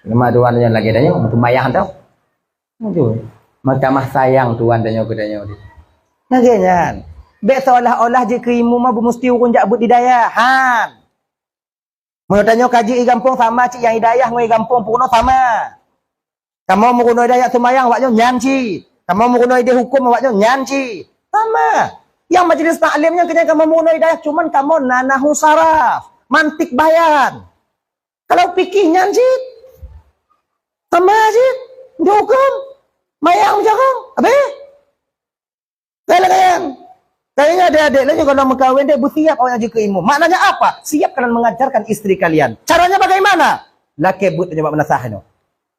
Nama tuan nyan lagèe tanyoe, seumayang tau. Aduh, meutamah sayang tuan tanyoe keu tanyoe. Lagèe nyan. Bèk seolah-olah jeuet keu imum mah beumusti ureueng jak beuet di dayah. Han. Meunyoe tanyoe ka jeuet i gampông sama cit nyang i dayah ngon i gampông peurunoe sama. Kamoe meurunoe dayah seumayang awak nyoe nyan cit. Kamoe meurunoe idéh huköm awak nyoe nyan cit. Sama. Nyang majlis taklim nyan keu nyang kamoe meurunoe dayah cuman kamoe na nahu saraf, mantik bayan. Kalau fikih nyan cit, sama cit, dihuköm. Mayang meucarông. Abéh? Kaya lagèe nyan. Kayanya adék-adék laju kalau meukawen deh, beusiap awaknyan jeuet keu imum. Maknanya apa? Siap kalian mengajarkan istri kalian. Caranya bagaimana? Lakèe beuet tanyoe bak meunasah nyoe.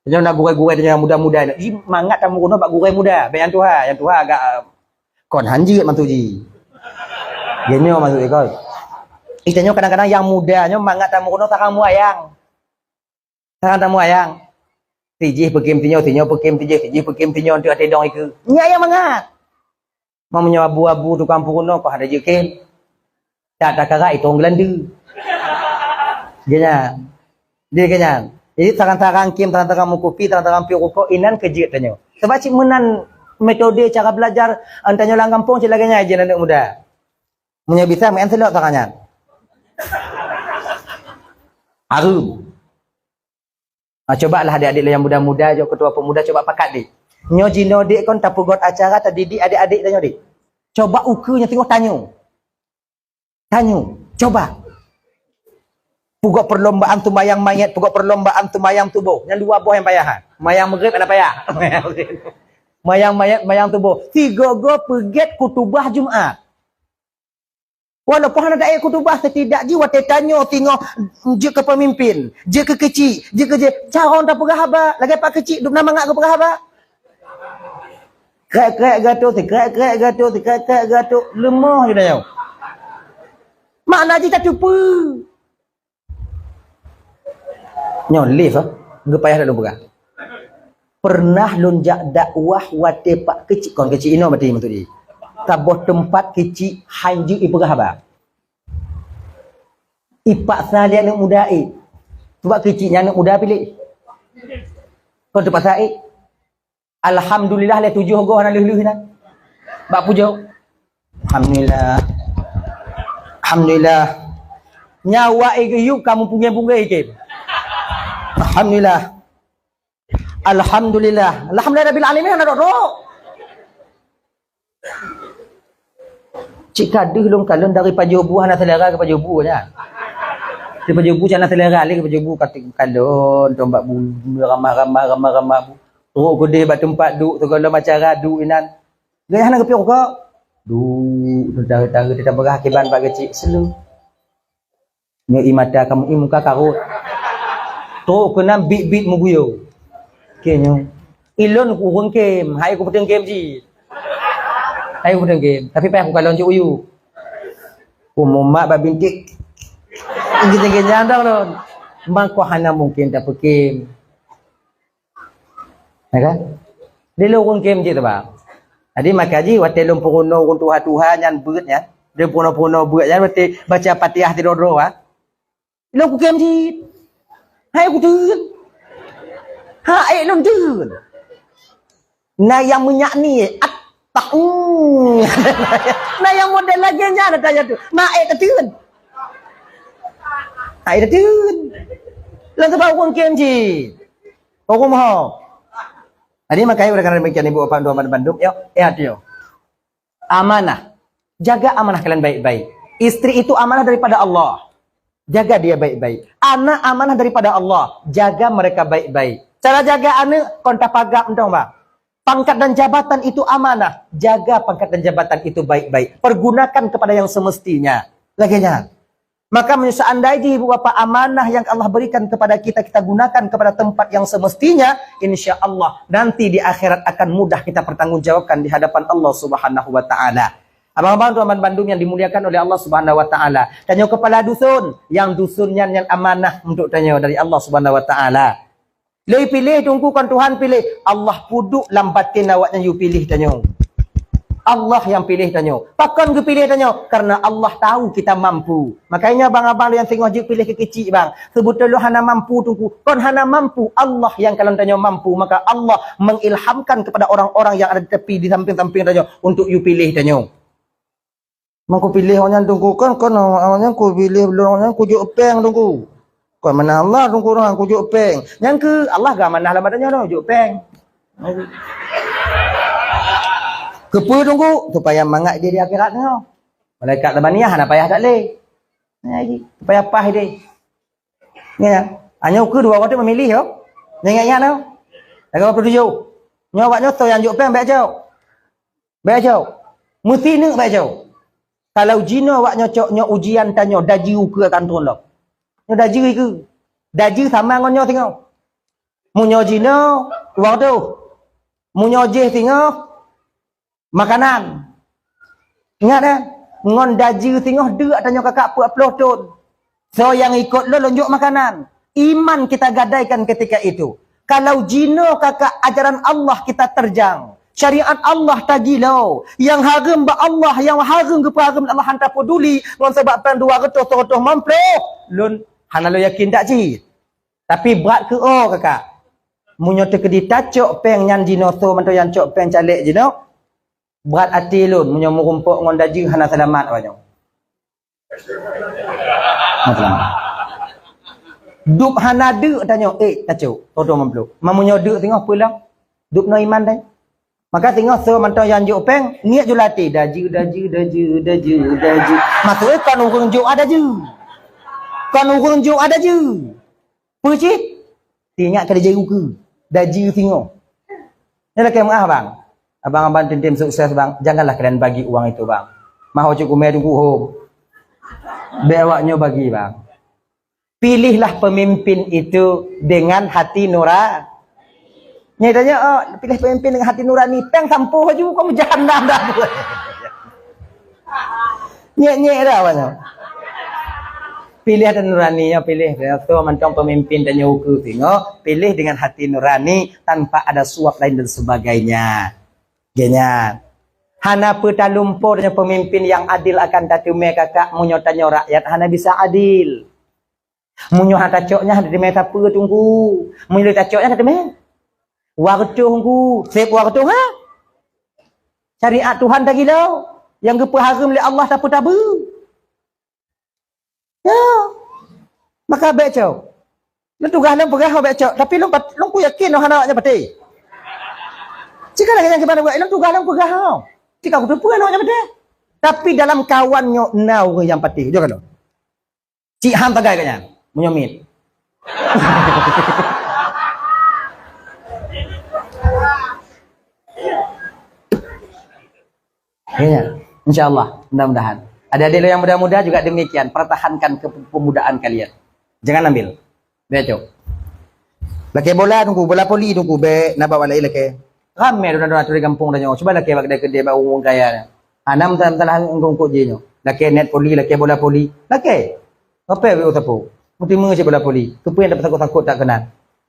Tanyoe na gurèe-gurèe tanyoe nyang muda-muda nyoe. Ji mangat tameurunoe bak gurèe muda. Bèk nyang tuha, nyang tuha agak, ah, kon han jeuet mantu ji. Geutanyoe maksud ikon. Ih, tanyoe kadang-kadang nyang muda nyoe mangat tameurunoe sarang meuwayang. Tangan tamu ayang. Tijih peukim tinyoe, tinyoe peukim tijih, tijih peukim tinyoe, enteuk até dong ikeue. Nyak nyang mangat. Meunyoe abu-abu tukang peurunoe, kok hana jeuet kem. Tak takarak itong geulande. Geuhnyan. Dia geuhnyan. Jadi, tarang-tarang kem, tarang-tarang meukupi, tarang-tarang piôh rukok, inan keu jeuet tanyoe. Sebab cit meunan metode cara belajar, eh, tanyoe lam gampông cit lagèe nyan jeuet aneuk muda. Meunyoe bisa, meu'en silop tarang nyan. Hareuem. Ha, cobalah adik-adik lôn nyang muda-muda, jok ketua pemuda, coba pakat deh. Nyoe jinoe dek kon tapeugot acara tadidik adik-adik tanyoe dek. Coba ukeue nyang teungoh tanyoe. Tanyoe, coba. Peugot perlombaan seumayang manyét, peugot perlombaan seumayang suboh. Nyan dua boh nyang payah, ha. Mayang Maghrib hana payah. Mayang manyét, mayang suboh. Sigoe-goe peugét khutubah Jumat. Walaupun hana taék khutubah, setidak jih watèe tanyoe singoh jeuet keu peumimpin, jeuet keu keuchik, jeuet keu jih, carông tapeugah haba, lagèe Pak Keuchik dum na mangat geupeugah haba. Krek-krek gatot, krek-krek gatot, krek-krek gatot, leumoh ju tanyoe. Makna jih tateupeue. Nyoe live, ah. Geupayah lôn peugah. Pernah lôn jak dakwah watèe Pak Keuchik, kon Keuchik inoe berarti maksud jih. Saboh teumpat Keuchik han jeuet ipeugah haba. Ipaksa lé aneuk muda ék. Sebab Keuchik nyan aneuk muda piléh. Kon teupaksa ék. Alhamdulillah lé tujoh goh hana lheueh-lheueh inan. Bak pujoe. Alhamdulillah. Alhamdulillah. Nyawa ék geuyue ka meupunggeng-punggeng ikém. Alhamdulillah. Alhamdulillah. Alhamdulillah rabbil alamin hana trok-trok. Cit ka deuh lôn kalon dari pajoh bu hana selera keu pajoh bu nyan. Di pajoh bu hana selera lé keu pajoh bu, ka kalon, tombak bu, ramah-ramah, ramah-ramah bu. Trok keudeh bak teumpat duek, sigohlom acara duek inan. Gaya hana geupiôh rukok. Duek, teuntara-teuntara teutabagah kiban bak Keuchik, slow. Nyoe ie mata kamoe, ie muka karot. Trok keunan bit-bit meuguyo. Oke nyoe. Ilôn ureueng kem, hai kupeuteueng kem cit. Hai kupeuteueng kem, tapi payah kukalon cit uyu. Kumomak bak bintik. Geuceng-geuceng dong lôn. Mangko hana mungken tapeukem. Ya kan? Di lôn ureueng kem cit teuba. Jadi maka jih watèe lôn peurunoe ureueng tuha-tuha nyan beuet nyan. Lôn peurunoe-peurunoe beuet nyan watèe baca Fatihah sidroe-droe, ha. Lôn kukem cit. Hai kuteun. Ha, ék lôn teun. Na nyang meunyak ni, at, tak, mm. Na nyang model lagèe nyan ata nyan tu. Na ék tateun. Ai tateun. Lôn teuba ureueng kem cit. Ureueng moho. Jadi makanya oleh karena demikian ibu bapak tuan bandum, yo, eh hati yo. Amanah. Jaga amanah kalian baik-baik. Istri itu amanah daripada Allah. Jaga dia baik-baik. Anak amanah daripada Allah. Jaga mereka baik-baik. Cara jaga aneuk, kon tapagab mantong, bah. Pangkat dan jabatan itu amanah. Jaga pangkat dan jabatan itu baik-baik. Pergunakan kepada yang semestinya. Lagèe nyan. Maka, seandai jih ibu bapa amanah yang Allah berikan kepada kita, kita gunakan kepada tempat yang semestinya, insya Allah nanti di akhirat akan mudah kita pertanggungjawabkan di hadapan Allah Subhanahu wa Ta'ala. Abang-abang tuan bandum yang dimuliakan oleh Allah Subhanahu wa Ta'ala, tanyoe kepala dusun, yang dusun nyan, nyan amanah untuk tanyoe dari Allah Subhanahu wa Ta'ala. Lé piléh Teungku, kon Tuhan piléh. Allah peuduek lam batin awaknyan yue piléh tanyoe. Allah nyang piléh tanyoe. Pakon geupiléh tanyoe? Karena Allah tahu kita mampu. Makanya bang abang nyang singoh jeuet piléh keu keuchik bang. Seubeutôi lôn hana mampu Teungku. Kon hana mampu. Allah nyang kalon tanyoe mampu. Maka Allah mengilhamkan kepada orang-orang yang ada di tepi, di samping-samping tanyoe untuk yue piléh tanyoe. Mangko piléh awaknyan Teungku, kan, kan awaknyan kupiléh lôn awaknyan kujok péng Teungku. Kon manah Allah Teungku, nyan kujok péng. Nyan keu Allah geuamanah lam badan nyoe jok péng. Keupeue Teungku? Supaya mangat idéh di akhirat nyoe. Malaikat Zabaniyah hana payah that lé. Nah, ji, supaya paih idéh. Nyan, nyan. Hanya ukeue dua watèe memilih, yo. Ingat-ingat, yo. Tanggal dua puluh tujuh. Nyoe awak nyoe soe nyang jok péng, bék jok. Bék jok. Meusineuk bék jok. Kalau jinoe awak nyoe cok, nyoe ujian tanyoe, dajeu ukeue akan trôn lom. Nyoe dajeu ukeue. Dajeu sama ngon nyoe singoh. Meunyoe jinoe, uang tuh. Meunyoe jih singoh, makanan. Ingat, eh? Ngon dajeu singoh deuk tanyoe kakak peuet ploh thon. Soe nyang ikot lôn, lôn jok makanan. Iman kita gadaikan ketika itu. Kalau jinoe kakak ajaran Allah kita terjang, syariat Allah tagilo, nyang hareuem bak Allah, nyang hareuem geupeuhareuem Allah hana tapeduli, ngon sabab péng dua reutôh, seureutôh limong ploh, lôn hana lôn yakin that cit. Tapi brat keu o kakak. Meunyoe teukeudi tacok péng nyan jinoe, soe mantong nyang cok péng caleg jinoe, brat até lôn meunyoe meurumpok ngon dajeu hana seulamat awak nyoe. Hana seulamat. Dub hana deuk tanyoe, eh, tacok, seureutôh limong ploh. Ma meunyoe deuk singoh peue lom? Dub noe iman dai. Maka singoh soe mantong nyang jok péng, niet ju lam até, dajeu, dajeu, dajeu, dajeu, dajeu. Maksud jih kon ureueng jok a dajeu. Kon ureueng jok a dajeu. Peue cit? Ingat ka dajeu ukeue. Dajeu singoh. Nyoe lakée meu'ah, bang. Abang-abang tim-tim sukses, bang. Janganlah kalian bagi uang itu, bang. Mah ucut kumé teungku hom. Bék awak nyoe bagi, bang. Pilihlah pemimpin itu dengan hati nura-, Nyoe tanyoe, oh, pilih pemimpin dengan hati nurani, péng sampôh laju, kon meujahanam dah. Nyek-nyek dah awak nyoe. Pilih hati nurani, ya, pilih. Ya, tu mantong pemimpin tanyoe ukeue singoh, pilih dengan hati nurani, tanpa ada suap lain dan sebagainya. Geuhnyan. Hana peutalumpo tanyoe pemimpin nyang adil akan tateumé kakak, meunyoe tanyoe rakyat hana bisa adil. Meunyoe hana tacok nyan, hana teumé sapeue teungku. Meunyoe tacok nyan, hana teumé. Dua reutôh teungku, sép dua reutôh, ha? Syariat Tuhan tagilo, nyang geupeuhareuem lé Allah tapeue-tapeue. Ya. Maka bék cok. Lôn tugaih lôn peugah bék cok, tapi lôn pat-, lôn kuyakin lôn hana awak nyan patéh. Cit ka lagée nyan kiban buet, lôn tugaih lôn peugah. Cit ka kuteupeue lôn awak nyan patéh. Tapi dalam kawan nyoe na ureuëng nyang patéh. Jok ka lôn. Cit han tagai gobnyan, meunyoe miet. Ya, insya Allah, mudah-mudahan. Adik-adik yang muda-muda juga demikian, pertahankan kepemudaan kalian. Jangan ambil. Bék cok. Lakée bola teungku, bola voli teungku, bék na bak awak laén lakée. Ramé dona-dona turi gampông tanyoe. Cuba lakée bak keudée-keudée bak ureuëng kaya. Hana meusalah eungkôt-eungkôt jih nyoe. Lakée nét voli, lakée bola voli. Lakée. Kape wéu sapeue? Meuteumé cit bola voli. Keupeue nyang tapeusangkot-sangkot that keunan?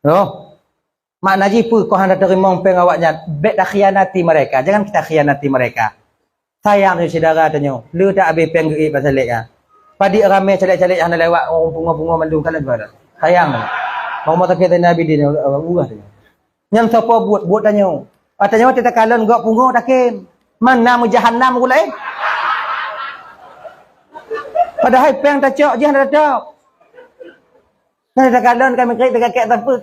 Noh. Makna jih peue, kau hana teurimong péng awak nyan? Bék takhianati mereka. Jangan kita khianati mereka. Sayang nyoe syedara tanyoe, le tak habéh péng geuék bak caleg nyan. Padub ramé caleg-caleg hana lewat, ureuëng pungo-pungo mandum, kalon bala. Sayang. Bak rumoh sakét Zainal Abidin, ureuëng tanyoe. Nyan soe po buet, buet tanyoe. Tanyoe teuka kalon gok pungo takém. Mana meujahanam ureuëng laén? Padahai péng tacok jih hana tacok. Nah, takalon kami klik teuka kek sapeue.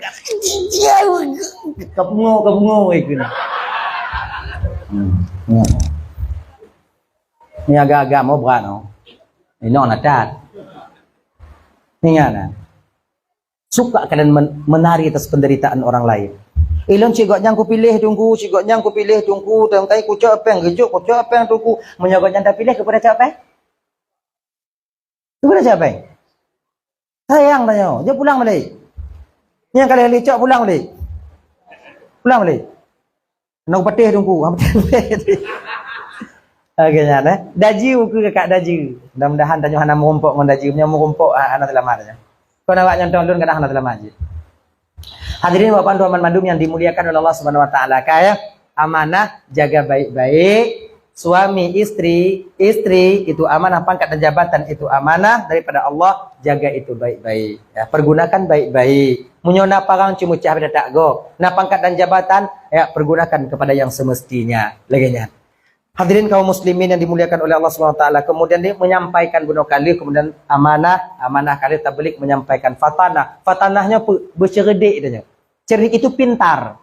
Ka pungo, ka pungo, eh, kena. Hmm. Ni agak-agak mau berat, no. Ini nak dat. Ingat, nah. Suka kalian men-, menari atas penderitaan orang lain. Ilon cik gok nyang kupilih tunggu, cik gok nyang kupilih tunggu, tengkai kucok peng, gejuk kucok peng tunggu. Meunyoe gok nyang tapiléh, kepada siapa? Kepada siapa? Sayang tanyoe, jom pulang balik. Nyang ka lheueh licok pulang balik. Pulang balik. Nak upateh tungku. Okey nyan, eh. Daju keu kakak daju. Mudah-mudahan tanyoe hana meurumpok ngon daju. Meunyoe meurumpok, ah, hana seulamat tanyoe. Kon awak nyontong lôn kadang hana seulamat jih. Hadirin bapak tuan mandum yang dimuliakan oleh Allah Subhanahu wa taala, ka ya, amanah jaga baik-baik, suami istri, istri itu amanah, pangkat dan jabatan itu amanah daripada Allah, jaga itu baik-baik. Ya, pergunakan baik-baik. Meunyoe na parang cuma cah beda tak go, na pangkat dan jabatan, ya pergunakan kepada yang semestinya. Lagèe nyan. Hadirin kaum muslimin yang dimuliakan oleh Allah Subhanahu wa taala, kemudian dia menyampaikan bunoe ka lheueh, kemudian amanah, amanah ka lheueh tabligh menyampaikan fatanah. Fatanah nyoe pe-, beuceureudek dia nyoe. Cerdik itu pintar.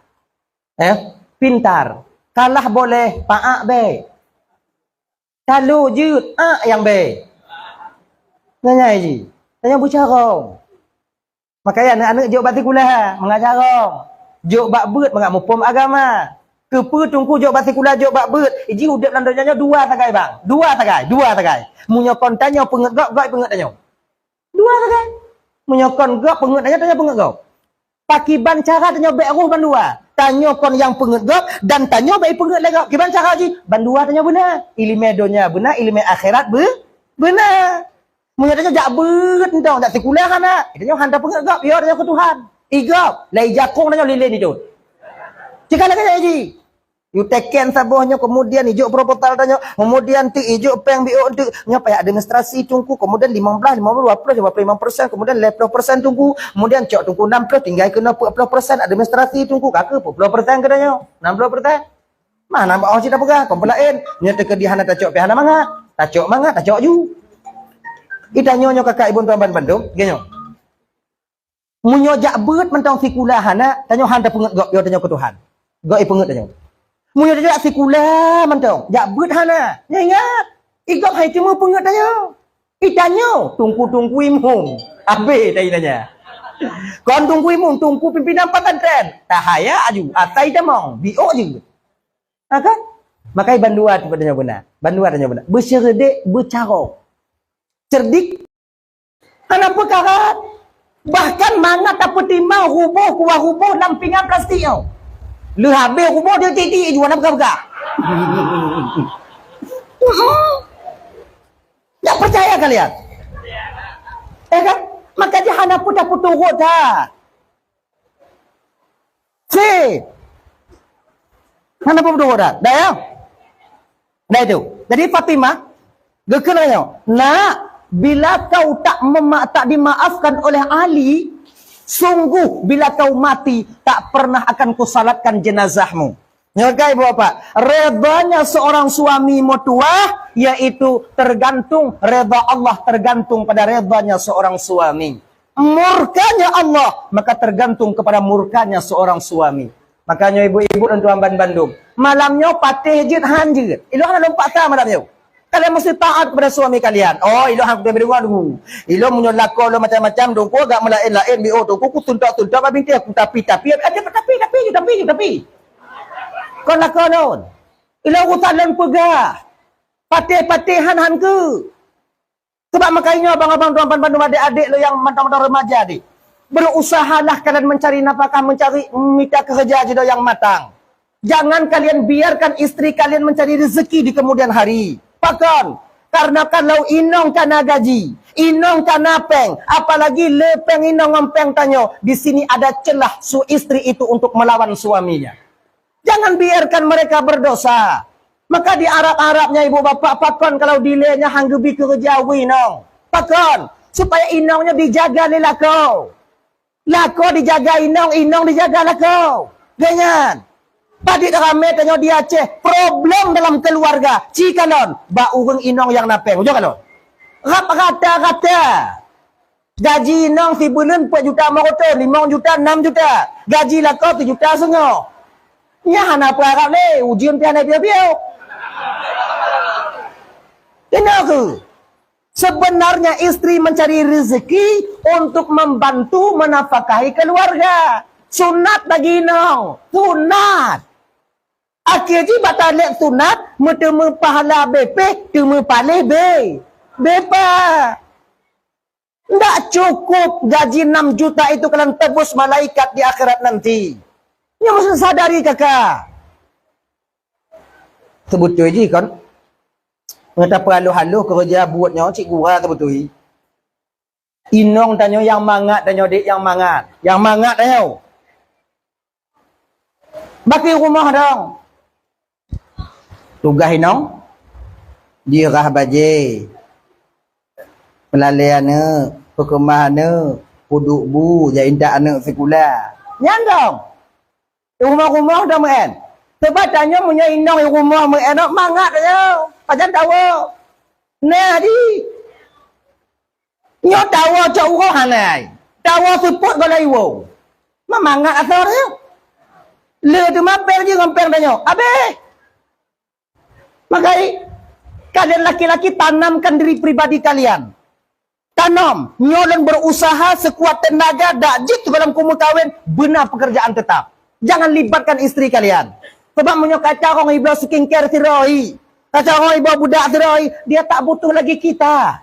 Eh, pintar. Kalah boleh, paak bae. Kalu jeuet, ak nyang bae. Nyan nyai jih. Tanyoe beucarông. Makanya aneuk-aneuk jok bak sikula, mangat carông. Jok bak beuet, mangat muphom agama. Keupeue Teungku jok bak sikula, jok bak beuet? Iji udeb lam donya nyoe dua sagai, bang. Dua sagai, dua sagai. Meunyoe kon tanyoe peungeut gob, gob peungeut tanyoe. Dua sagai. Meunyoe kon gob peungeut tanyoe, tanyoe peungeut gob. Pakiban cara tanyoe bèk roh bandua? Tanyoe kon nyang peungeut gob dan tanyoe bèk peungeut lé gob. Kiban cara jih? Bandua tanyoe beuna. Ileumèe donya beuna, ileumèe akhirat be-, beuna. Meunyoe tanyoe jak beuet mantong, jak sikula hana, tanyoe hana peungeut gob, yo tanyoe keu Tuhan. I gob, lai jakong tanyoe lilén itu. Cika lagèe nyan jih. Yue teken saboh nyoe, kemudian ijok proposal tanyoe, kemudian teuk ijok péng B O teuk, nyoe payah administrasi Teungku, kemudian lima belas, lima belas, dua puluh, lima puluh lima persen, kemudian lima puluh persen Teungku, kemudian cok Teungku enam puluh, tinggai keunoe peuet ploh persen administrasi Teungku, ka keuh peuet ploh persen keu tanyoe, enam ploh persen. Mana bak oh cit tapeugah, kon peulaén, nyoe teukeudi hana tacok pih hana mangat, tacok mangat, tacok ju. Ih, tanyoe nyoe kakak ibu tuan ban bandum, geuh nyoe. Meunyoe jak beuet mantong sikula hana, tanyoe hana peungeut gob, yo tanyoe keu Tuhan. Gob ipeungeut tanyoe. Meunyoe jak sikula mantong, jak beuet hana, nyoe ingat, i gob hai teumé peungeut tanyoe. I tanyoe, Teungku-teungku imum. Abéh tai nanya. Kon teungku imum, teungku pimpinan pesantren. Tahaya aju, asai tamong, biôk jeuet. Ha kan? Makai bandua tanyoe beuna. Bandua tanyoe beuna. Beuseureudek, beucarông. Cerdik. Hana peukara. Bahkan mangat tapeutimang ruboh, kuah ruboh lam pingan plastik nyoe. Lheueh habéh ruboh, dia tiek-tiek ju, hana peugah-peugah. Tak percaya kalian? Eh kan? Maka dia hana pun dah peuturot dah. Si. Hana pun peuturot dah. Dah ya? Dah itu. Jadi Fatimah, geukheun lagèe nyoe, "Nak, bila kau tak mema-, tak dimaafkan oleh Ali, sungguh bila kau mati, tak pernah akan kusalatkan jenazahmu." Nyoe ka ibu bapak, redanya seorang suami meutuah, yaitu tergantung reda Allah, tergantung pada redanya seorang suami. Murkanya Allah, maka tergantung kepada murkanya seorang suami. Makanya ibu-ibu dan tuan ban bandum, malam nyoe patéh jeuet han jeuet. Ilôn hana lôn paksa malam nyoe. Kalian mesti taat kepada suami kalian. Oh, ilôn han kudeungoe dulu. Ilôn meunyoe lakoe lôn macam-macam, dongko agak meulaén-laén, biôh dongko ku tuntok-tuntok bak bintéh ku tapi-tapi, ada tapi-tapi, tapi-tapi. Kon lakoe lôn. Ilôn urusan lôn peugah. Patéh-patéh han han keu. Sebab makajih nyoe abang-abang tuan ban bandum adék-adék lôn nyang mantong-mantong remaja deh. Berusahalah kalian mencari nafkah, mencari mita kerja jih nyang matang. Jangan kalian biarkan istri kalian mencari rezeki di kemudian hari. Pakon? Karena kalau inong kana gaji, inong kana péng, apalagi le péng inong ngon péng tanyoe, di sini ada celah su istri itu untuk melawan suaminya. Jangan biarkan mereka berdosa. Maka di Arab-Arab nyan ibu bapak, pakon kalau dilée nyan han geubi keureuja u inong? Pakon? Supaya inong nyan dijaga lé lakoe. Lakoe dijaga inong, inong dijaga lakoe. Geuh nyan. Padit ramé tanyoe di Aceh, problem dalam keluarga. Ci kalon, bak ureuëng inong nyang na péng. Ujoe kalon. Rab rata-rata. Gaji inong sibuleuen peuet juta meurutoh, limong juta, nam juta. Gaji lakoe sijuta seungoh. Nyan hana peuharab lé, ujeuen pih hana piôh-piôh. Inoe kheueh. Sebenarnya istri mencari rezeki untuk membantu menafkahi keluarga. Sunat bagi inong. Sunat. Akhé jih bak talét sunat, meuteumé pahala B P, teumé paléh B. Bepa. Ndak cukup gaji enam juta itu kalian tebus malaikat di akhirat nanti. Nyoe meusti sadari kaka. Seubeutôi jih kon. Nyata peuhaloh-haloh keureuja buet nyoe cit gura seubeutôi. Inong tanyoe nyang mangat tanyoe dek nyang mangat. Nyang mangat tanyoe. Baki rumoh dong. Tugaih inong, jirah bajée, peulalée aneuëk, peukeumah aneuëk, peuduek bu, jak intat aneuëk sikula. Nyan dong. Rumoh-rumoh dong meu'en. Sebab tanyoe meunyoe inong rumoh meu'en, mangat tanyoe. Pajan tawoe. Nah, di. Nyoe tawoe cok uroe hana ai. Tawoe seupôt gohlom iwoe. Meumangat asoe nyoe. Le teuma péng jih ngon péng tanyoe. Abéh. Makai, kalian laki-laki tanamkan diri pribadi kalian. Tanom, nyoe lôn berusaha sekuat tenaga dak jeuet gohlom kumeukawen beuna pekerjaan tetap. Jangan libatkan istri kalian. Sebab meunyoe ka carông ibloe skincare sidroe, ka carông ibloe budak sidroe, dia tak butuh lagi kita.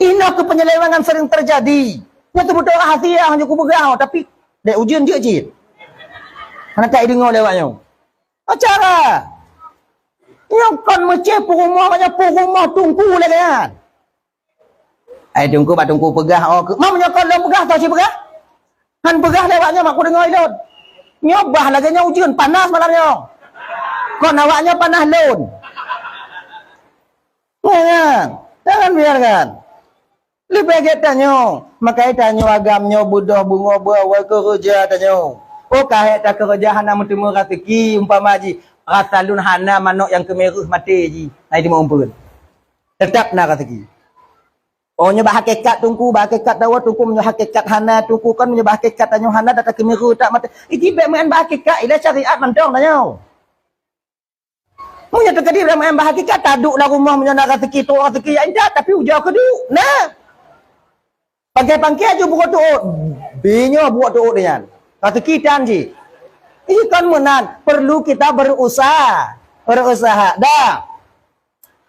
Inoe keuh penyelewengan sering terjadi. Nyoe teuh beutôi rahasia nyang kupeugah, tapi dek ujeuen jeuet cit. Hana ka ideungoe lé awak nyoe. Acara. Nyoe kon meucé peurumoh, banyak peurumoh tungku lagée nyan. Ai tungku bak tungku peugah, oh, keu-, ma meunyoe kon lôn peugah, toh cit peugah? Han peugah lé awak nyoe mak kudeungoe ilôn. Nyoe bah lagée nyoe ujeuen panas malam nyoe. Kon awak nyoe panas lôn. Jangan, jangan biarkan. Leubeh gét tanyoe, makai tanyoe agam nyoe beudoh beungoh beuawai keureuja tanyoe. Oh, ka hék takeureuja hana meuteumé raseuki, umpama jih, rasa lôn hana manok nyang keumireuh maté jih. Hai teuma umpeuen. Teutap na raseuki. Oh, nyoe bak hakikat tungku, bak hakikat dawa tungku, meunyoe hakikat hana tungku kan, meunyoe bak hakikat tanyoe hana, data keumireuh tak maté. Iji bék meu'en bak hakikat, ilée syariat mantong tanyoe. Meunyoe teukeudi ureuëng meu'en bak hakikat, taduek lam rumoh meunyoe na raseuki, trok raseuki, ya intat, tapi ujoe keuduek. Nah. Pangkai-pangkai aju buka tuot. Binyoe buka tuot nyan. Raseuki tan jih. Ih, kan meunan. Perlu kita berusaha. Berusaha. Dah.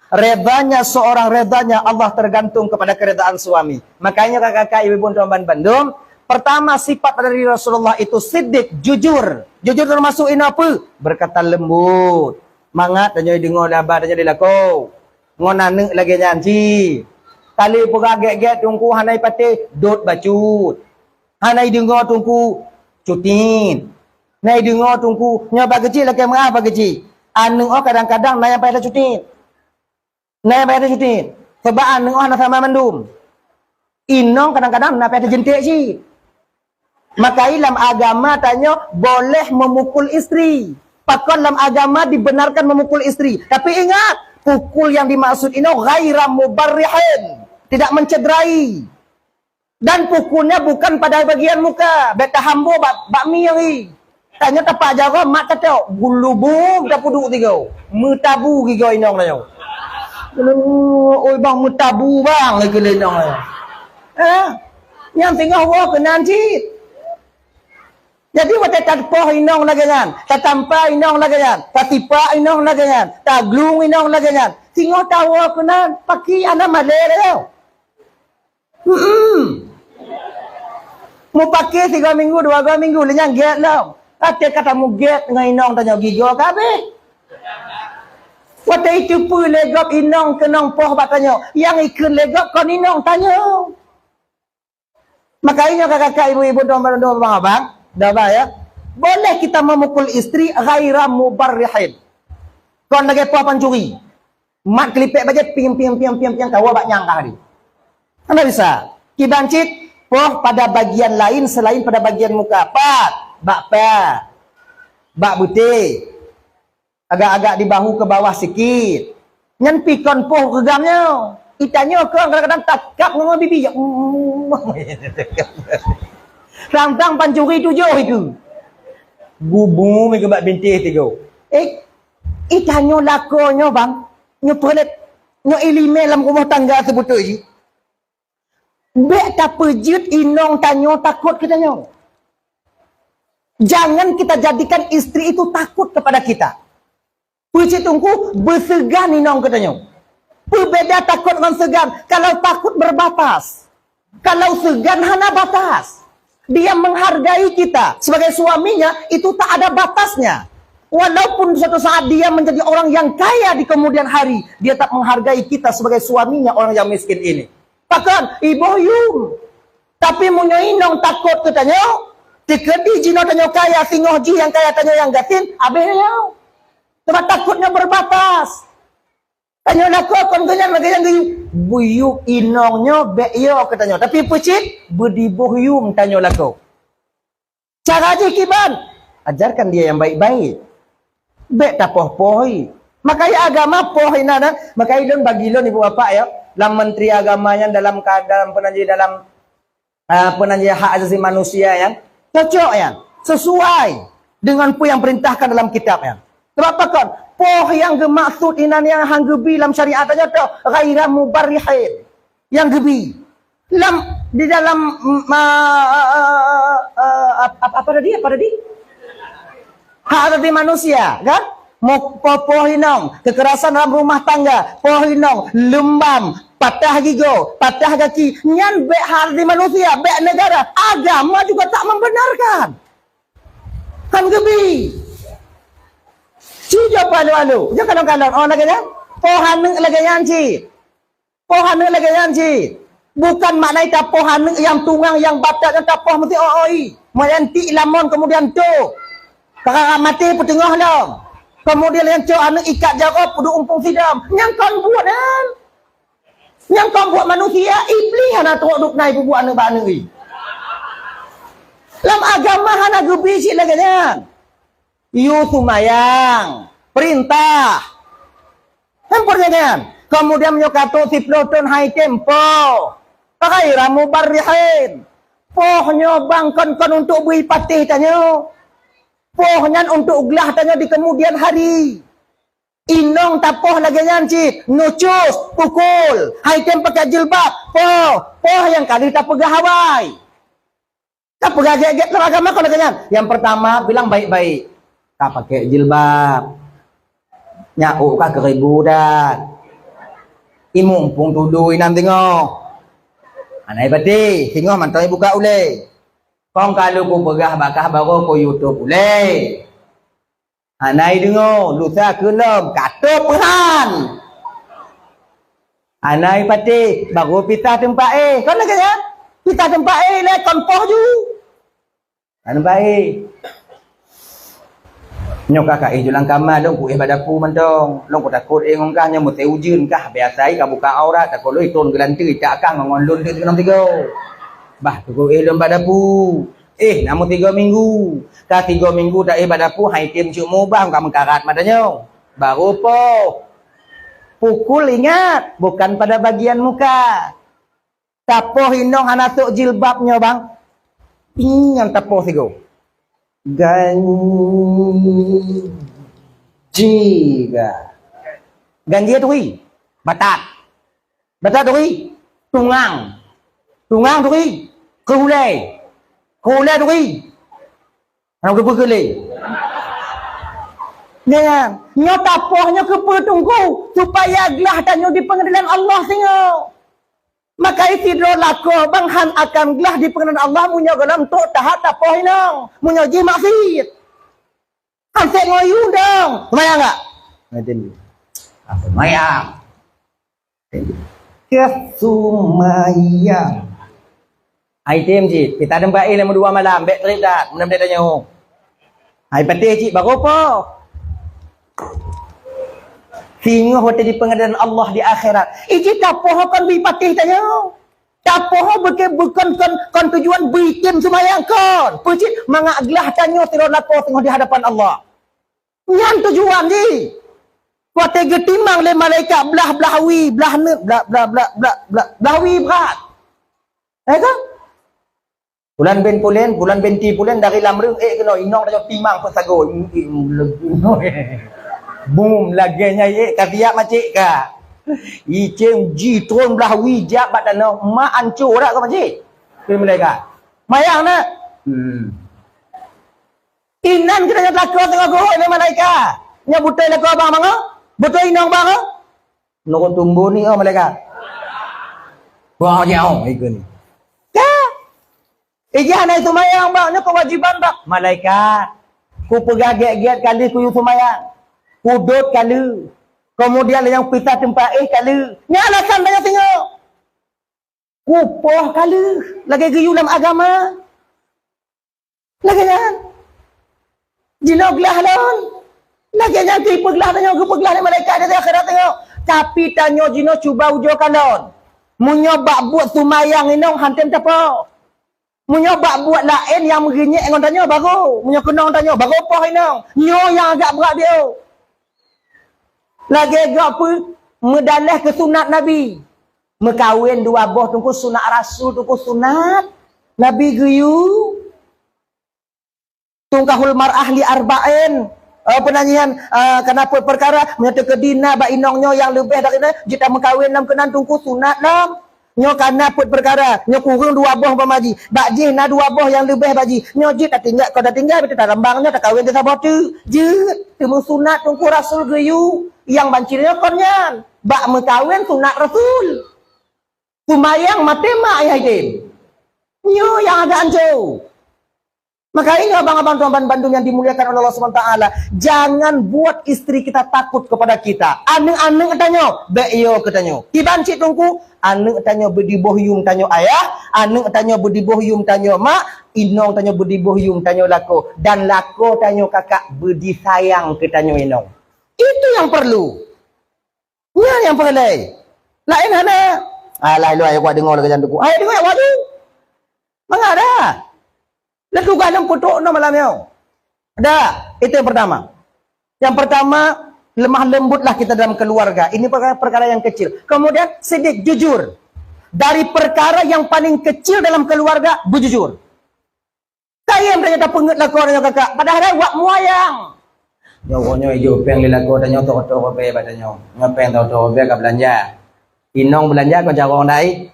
Redanya seorang, redanya Allah tergantung kepada keredaan suami. Makanya kakak-kakak, ibu-ibu, teman bandum, pertama sifat dari Rasulullah itu siddiq, jujur. Jujur termasuk ini apa? Berkata lembut. Mangat tanyoe deungoe laba tanyoe dilakoe. Ngon aneuëk lagée nyan cit. Kali peugah gét-gét tungku hana ipatéh, dot bacut. Hana ideungoe tungku cutit. Na ideungoe tungku nyoe bak keuchik lakée meu'ah bak keuchik. Aneuëk oh kadang-kadang na nyang payah tacutit. Na nyang payah tacutit. Sebab aneuëk oh hana sama mandum. Inong kadang-kadang na payah tajentek cit. Makai lam agama tanyoe boleh memukul istri. Pakon lam agama dibenarkan memukul istri. Tapi ingat, pukul yang dimaksud inoe ghaira mubarrihin. Tidak mencederai. Dan pukulnya bukan pada bagian muka. Bék tahambô bak, bak mi nyang ri. Tanyoe tapak jaroe mak tatok. Gulubum tapuduk tiga. Meutabu gigoe inong tanyoe. Oi bang, meutabu bang lagée lé inong tanyoe. Eh? Nyang singoh woe keunan cit. Jadi watée tapoh inong lagée nyan, tatampa inong lagée nyan, tasipak inong lagée nyan, taglung inong lagée nyan, singoh tawoe keunan, paki hana malée lé. Hmm. Mupaki sigoe minggu, dua goe minggu, lé nyan gét lom. Até ka tamugét ngon inong tanyoe gigoe ka habéh. Watée iteupeue lé gob inong keunong poh bak tanyoe, nyang ikheun lé gob kon inong tanyoe. Maka inyoe kakak-kakak, ibu-ibu, dong abang, dong abang, ya. Boleh kita memukul istri ghaira mubarrihin. Kon lagée poh pancuri. Mat kelipek bajée pieng, pieng, pieng, pieng, pieng, kawa bak nyang ka hari. Anda bisa. Kiban cit, poh pada bagian lain selain pada bagian muka. Pat, bak pa, bak beutée. Agak-agak di bahu ke bawah sikit. Nyan pi kon poh reugam nyoe. Itanyoe keuh kadang-kadang takab ngon bibi. Ya Allah. Rang-rang pancuri tujoh iku. Gubu mi keubat bintéh tigo. Eh, itanyoe lakoe nyoe bang. Nyoe pelet. Nyoe iéleumé lam rumoh tangga seubeutôi jih. Bék tapeujeuet inong tanyoe takot keu tanyoe. Jangan kita jadikan istri itu takut kepada kita. Peue cit teungku, beuseugan inong keu tanyoe. Peubeda takot ngon seugan. Kalau takut berbatas. Kalau seugan hana batas. Dia menghargai kita sebagai suaminya, itu tak ada batasnya. Walaupun suatu saat dia menjadi orang yang kaya di kemudian hari, dia tak menghargai kita sebagai suaminya orang yang miskin ini. Pakon, iboh yum. Tapi meunyoe inong takot keu tanyoe, teukeudi jinoe tanyoe kaya, singoh jih nyang kaya tanyoe nyang gasien, abéh nyoe. Sebab takotnya berbatas. Tanyoe lakoe kon geuh nyan lagée nyang geuyue, beuyueb inong nyoe bék yo keu tanyoe. Tapi peue cit, beudiboh yum tanyoe lakoe. Cara jih kiban, ajarkan dia yang baik-baik. Bék tapoh-poh. Makanya agama poh inan, makanya lôn bagi lôn ibu bapak ya, lam menteri agama nyan dalam ka-, dalam peunan jih dalam Ah, peue nan jih hak asasi manusia nyan cocok nyan, sesuai dengan peue nyang perintahkan dalam kitab nyan. Sebab pakon? Poh nyang geumaksud inan nyang han geubi lam syariat tanyoe toh ghaira mubarrihin. Nyang geubi lam, di dalam, mm, ah, ah, ah, ah, apa, apa tadi? Apa tadi? Hak asasi manusia, kan? Mo-, poh-poh inong, kekerasan dalam rumah tangga, poh inong, leumbam, patah gigoe, patah gaki, nyan bék hak asasi manusia, bék negara. Agama juga tak membenarkan. Kan geubi. Ci jaweueb alu-alu. Jangan kalon-kalon. Oh, lagée nyan. Poh aneuëk lagée nyan cit. Poh aneuëk lagée nyan cit. Bukan makna tapoh aneuëk nyang tungang, nyang batat, nyang tapoh meusti oi-oi. Meunyan tik lamon kemudian tok. Kakak maté peuteungoh lom. Kemudian nyang cok aneuëk ikat jaroe peuduek umpung sidom. Nyang kon buet nyan. Nyang kon buet manusia, Iblih hana trok dub na ibubuet aneuëk bak aneuëk. Lam agama hana geubi cit lagée nyan. Yue seumayang, perintah. Hempon nyan. Kemudian meunyoe ka trok siplôh thon hai tempo. Ghaira mubarrihin. Poh nyoe bang kon-kon untuk bri patéh tanyoe. Poh nyan untuk glah tanyoe di kemudian hari. Inong tapoh lagée nyan cit, nucus, pukul, hai tem pakai jilbab, poh, poh nyang ka lheueh tapeugah awai. Tapeugah gét-gét lam agama kon lagée nyan. Nyang pertama, bilang baik-baik. Ka pakai jilbab. Nyak ôk ka keuribu dan imumpung tudu inan singoh. Anai pati, singoh mantong ibuka ulée. Kong kalu kupeugah bakah baroe ku YouTube ulée. Anai deungoe, lusa keulom, ka tôb peuhan. Anai patéh, baru pisah teumpat éh. Kon lagée nyan? Pisah teumpat éh, lé kon poh ju. Kan baik. Nyoe ka ka éh ju lam kama, lôn ku éh bak dapu mantong. Lôn ku takot éh ngon kah, nyoe meusé ujeuen kah. Biasa ka buka aurat, takot lôn itôn geulantui, tak kah ngon lôn deuek sigoe. Bah, ku éh lôn bak dapu. Éh, na meusigoe minggu. Ka sigoe minggu ta éh bak dapu, hai tem cuk mubah ka meukarat mata nyoe. Baru poh. Pukul ingat, bukan pada bagian muka. Tapoh inong hana sôk jilbab nyoe, bang. Ih, nyang tapoh sigoe. Ganji ga. Ganji turi. Batat. Batat turi. Tungang. Tungang turi. Keulai. Keulai turi. Hana geupeukeulai. Nyan, nyoe tapoh nyoe keupeue teungku, supaya glah tanyoe di peungeudilian Allah singoh. Maka sidroe lakoe bang han akan glah di peungeudilian Allah meunyoe gohlom trok tahap tapoh inong, meunyoe jih maksiet. Han sép ngon yue dong. Seumayang enggak? Ngaten. Ah, seumayang. Keu seumayang. Hai tem cit, kita teumpat éh lam dua malam, bék trép that, mudah-mudahan tanyoe. Hai patéh cit, baru poh. Singoh watée di peungeudilian Allah di akhirat. Iji tapoh kon bri patéh tanyoe. Tapoh beuke-, bukon kon, kon tujuan bri tem seumayang kon. Peue cit mangat glah tanyoe sidroe lakoe singoh di hadapan Allah. Nyan tujuan jih. Watée geutimang lé malaikat blah-blah wie, blah neut, blah, blah, blah, blah, blah, blah wie brat. Eh kan? Bulan bin pulen, bulan binti pulen dari Lamreueng ék keunoe inong tanyoe timang peusagoe. Bum, lagée nyan ék ka siap macék ka. Iceng jitron blah wie jak bak tanoh, mak ancô dak ka macék. Keu malaikat. Mayang na. Hmm. Inan geutanyoe lakoe singoh geuhôi lé malaikat. Nyoe beutôi lakoe abang mangoe? Beutôi inong bang? Nurut tumbon ni, oh malaikat. Wah, nyawa ikut ni. Ya. Ijih hana seumayang bang, nyoe kewajiban bang. Malaikat. Kupeugah gét-gét kali kuyue seumayang. Kudot kali. Kemudian nyang pisah teumpat éh kali. Nyan alasan banyak singoh. Kupoh ka lheueh lagée geuyue lam agama. Lagée nyan. Jinoe glah lôn. Lagée nyan keu peuglah tanyoe geupeuglah lé malaikat di akhirat tanyoe. Tapi tanyoe jinoe cuba ujoe kalon. Meunyoe bak buet seumayang inong han tem tapoh. Meunyoe bak buet laén nyang meugeunyék ngon tanyoe baru. Meunyoe keunong tanyoe baru poh inong. Nyoe nyang agak brat biôh. Lagée gob peue meudaleh keu sunat Nabi. Meukawen dua boh teungku sunat rasul, teungku sunat Nabi geuyue. Tungkahul mar'ah li arba'in. Eh, peunanyian, eh, kenapa perkara meunyoe teukeudi na bak inong nyoe nyang leubeh dari nyan, jeuet tameukawen lam keunan teungku sunat lom. Nyoe ka na peuet peukara, nyoe kureueng dua boh umpama jih. Bak jih na dua boh nyang leubeh bak jih. Nyoe jeuet tatinggai, kon tatinggai, beutôi tarambang nyoe takawen teusaboh teuk. Jeuet, teuma sunat Teungku Rasul geuyue nyang banci nyoe kon nyan. Bak meukawen sunat Rasul. Seumayang maté mak ayah idem. Nyoe nyang agak anco. Makanya abang-abang tuan bandum yang dimuliakan oleh Allah Subhanahu Wa Taala, jangan buat istri kita takut kepada kita. Aneuk-aneuk tanyoe, bèk yo keu tanyoe. Kiban cit Teungku, aneuk tanyoe beudiboh yum tanyoe ayah, aneuk tanyoe beudiboh yum tanyoe mak, inong tanyoe beudiboh yum tanyoe lakoe, dan lakoe tanyoe kakak beudisayang keu tanyoe inong. Itu yang perlu. Nyan nyang peureulèe. Laén hana. Alah, ilôn ayah kuat deungoe lagèe nyan Teungku. Ayah deungoe waju. Mangat dah. Laju tugaih lôn peutrok nyoe malam nyoe. Dah, itu yang pertama. Yang pertama, lemah lembutlah kita dalam keluarga. Ini perkara, perkara yang kecil. Kemudian, sidik, jujur. Dari perkara yang paling kecil dalam keluarga, bujujur. Kayém tanyoe tapeungeuet lakoe tanyoe kakak, padahai wak muayang. Nyoe, nyoe ijok péng lé lakoe tanyoe, sireutoh ribèe bak tanyoe. Nyoe péng sireutoh ribèe ka beulanja. Inong beulanja kon carông dai.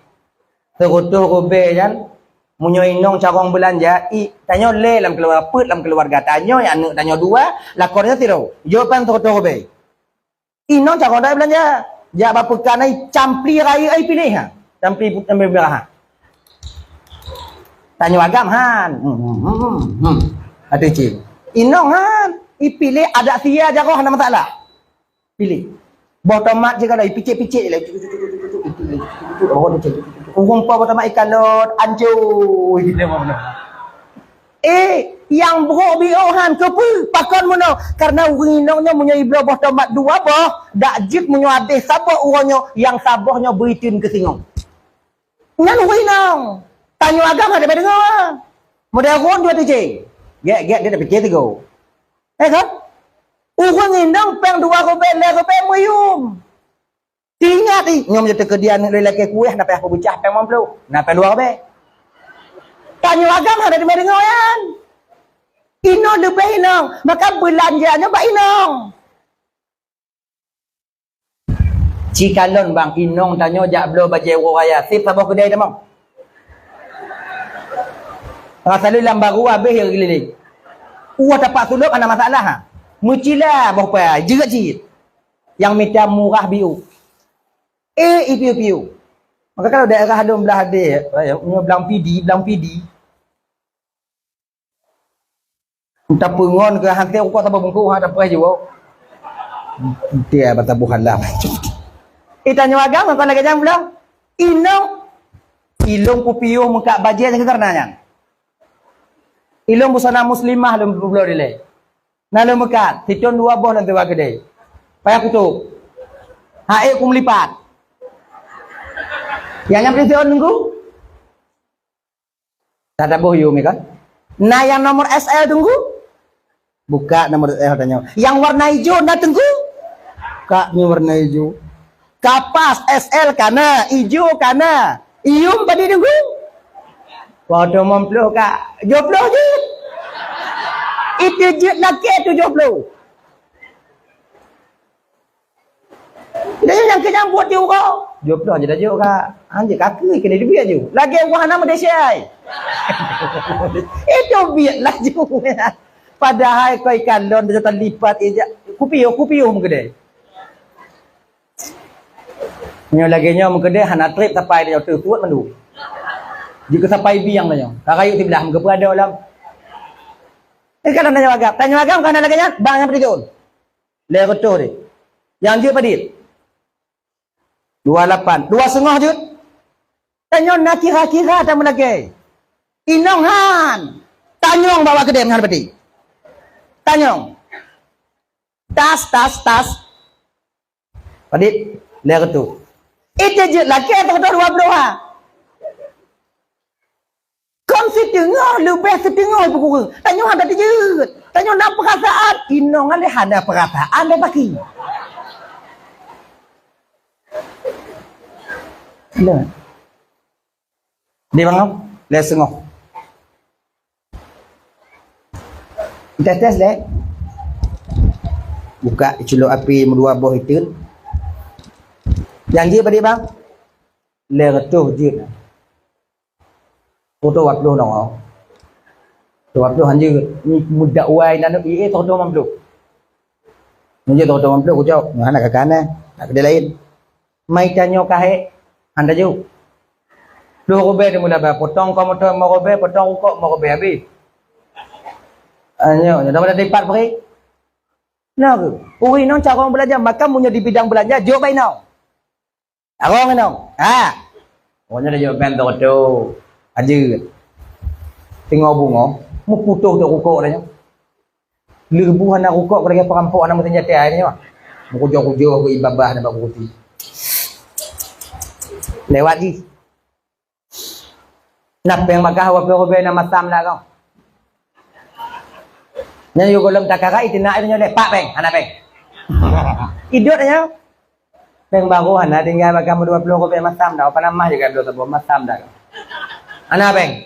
Sireutoh ribèe nyan, meunyoe inong carông beulanja, i, tanyoe lé lam keuluwarga, peuet lam keuluwarga. Tanyoe aneuk tanyoe dua, lakoe tanyoe sidroe. Ijok péng sireutoh ribèe. Inong carông dai beulanja. Jak bak peukan ai, campli rayeuk ai piléh ha. Campli, campli beurah ha. Tanyoe agam han. Hmm, hmm, hmm, hmm. Até cit. Inong han. Ipiléh adat sia jaroe hana masalah. Piléh. Boh tomat je kalau ipicit-picit je lah. Ureueng po boh tomat ikalon, anco. Eh, nyang brok biôh han, keupeue? Pakon meunoe? Karena ureueng inong nyoe meunyoe ibloe boh tomat dua boh, dak jeuet meunyoe abéh saboh uroe nyoe, nyang saboh nyoe beuiteun keu singoh. Nyan ureueng inong. Tanyoe agam hana deungoe. Model rhot dua teucé. Gèt-gèt dia dak piké tigo. Eh kan? Ureueng inong péng dua ribèe, lhèe ribèe meuyum. Ingat ih, nyoe meunyoe teukeudi aneuk lé lakèe kueh, na payah peubeucah péng limong ploh, na payah dua ribèe. Tanyoe agam hana teumé deungoe nyan. Inong leubeh inong, maka beulanja nyoe bak inong. Cikalon bang, inong tanyoe jak bloe bajèe uroe raya, sép saboh keudè tamong. Rasa lé lam baru abéh ya geulileng. Uroe tapak sulop hana masalah ha. Meucila boh pai, jeuet cit. Nyang mita murah biôh. Eh, ipiôh-piôh. Maka kalau daerah lôn blah deh, eh, nyoe blang pidi, blang pidi. Tapeungon keu hase rukok saboh bungkôh, ha, tapeugah jiwoe. Dia bata buhan lah. Eh, tanyoe agam kon lagèe nyan blah. Inong, ilôn kupiôh meukat bajèe nyang keukarna nyan. Ilôn busana muslimah lôn bloe dilèe. Na lôn meukat, sithôn dua boh lôn sewa keudè. Payah kutôp. Ha'ék kumeulipat. Nyang nyan peureulèe sithôn Teungku. Tataboh yum kan? Na nyang nomor S L Teungku? Buka nomor S L tanyoe. Nyang warna ijo na Teungku? Buka nyang warna ijo. Kapas S L kana, ijo kana. Iyum padit Teungku? Padum ploh ka. Tujoh ploh jeuet. Itu jeuet lakèe tujoh ploh. Dah nyang kenyang buet di uroe. Tujoh ploh je dah jok ka. Anjing kaki kena dibiet je. Lagèe wah nama desa ai. Itu biet laju. Padahai kau ikalon dah terlipat ija. Kupiôh, kupiôh meukeudè. Nyoe lagèe nyoe meukeudeh hana trép sapai tanyoe teuh suet mandum. Jikeu sapai biang tanyoe. Ka rayeuk siblah meukeupeu adoe lom. Eh, kan tanyoe agam. Tanyoe agam ka hana lagèe nyan, bang nyang peudigon. Lhèe reutôh deh. Nyang jeuet padit? Dua lapan. Dua seungoh jeuet? Tanyoe na kira-kira tameulagèe. Inong han. Tanyong bak keudè nyan pati. Tanyong. Tas, tas, tas. Padit, lhèe reutôh. Itu jeuet lakèe atau dua ploh ha. Kon siteungoh, leubeh siteungoh ibu kureueng. Tanyoe hana teujeut. Tanyoe na peurasaan. Inong alèh hana peurasaan lé paki. Nah. Di bangai? Lhèe seungoh. Tes-tes lé. Buka culok api meudua boh iteun. Nyang jeuet padit bang? lhèe reutôh jeuet. Reutôh dua ploh nyoe. Reutôh dua ploh han jeuet. Ni muda wai nan, eh, reutôh lima ploh. Nyoe jeuet reutôh lima ploh kucok. Nyoe hana kakana. Tak keudéh laén. Mai tanyoe ka hék, han tajok. Ploh rubèe teumulaba, potong keu moto lima rubèe, potong rukok lima rubèe habéh. Ah, nyoe, nyoe daripada dipat bri. Nah, ureueng inong carông beulanja, maka meunyoe di bidang beulanja, jok bak inong. Carông inong. Ha. Pokoknya dah jok bèn tu tu. Ajeut. Teungoh beungoh, meuputôh tu rukok dah nyoe. Lheuh bu hana rukok, keudéh perampok hana meusenjata nyoe. Meukujok-kujok keu ibabah na bak kursi. Lewat jih. Na péng bagaih dua ploh rubèe na masam dak kau. Nyan yue gohlom takarai, teunak nyoe lé, pak péng, hana péng. Idot nyoe. Péng barô hana tinggai bagaih dua ploh rubèe masam dak, panamah je ka dua saboh masam dak. Hana péng.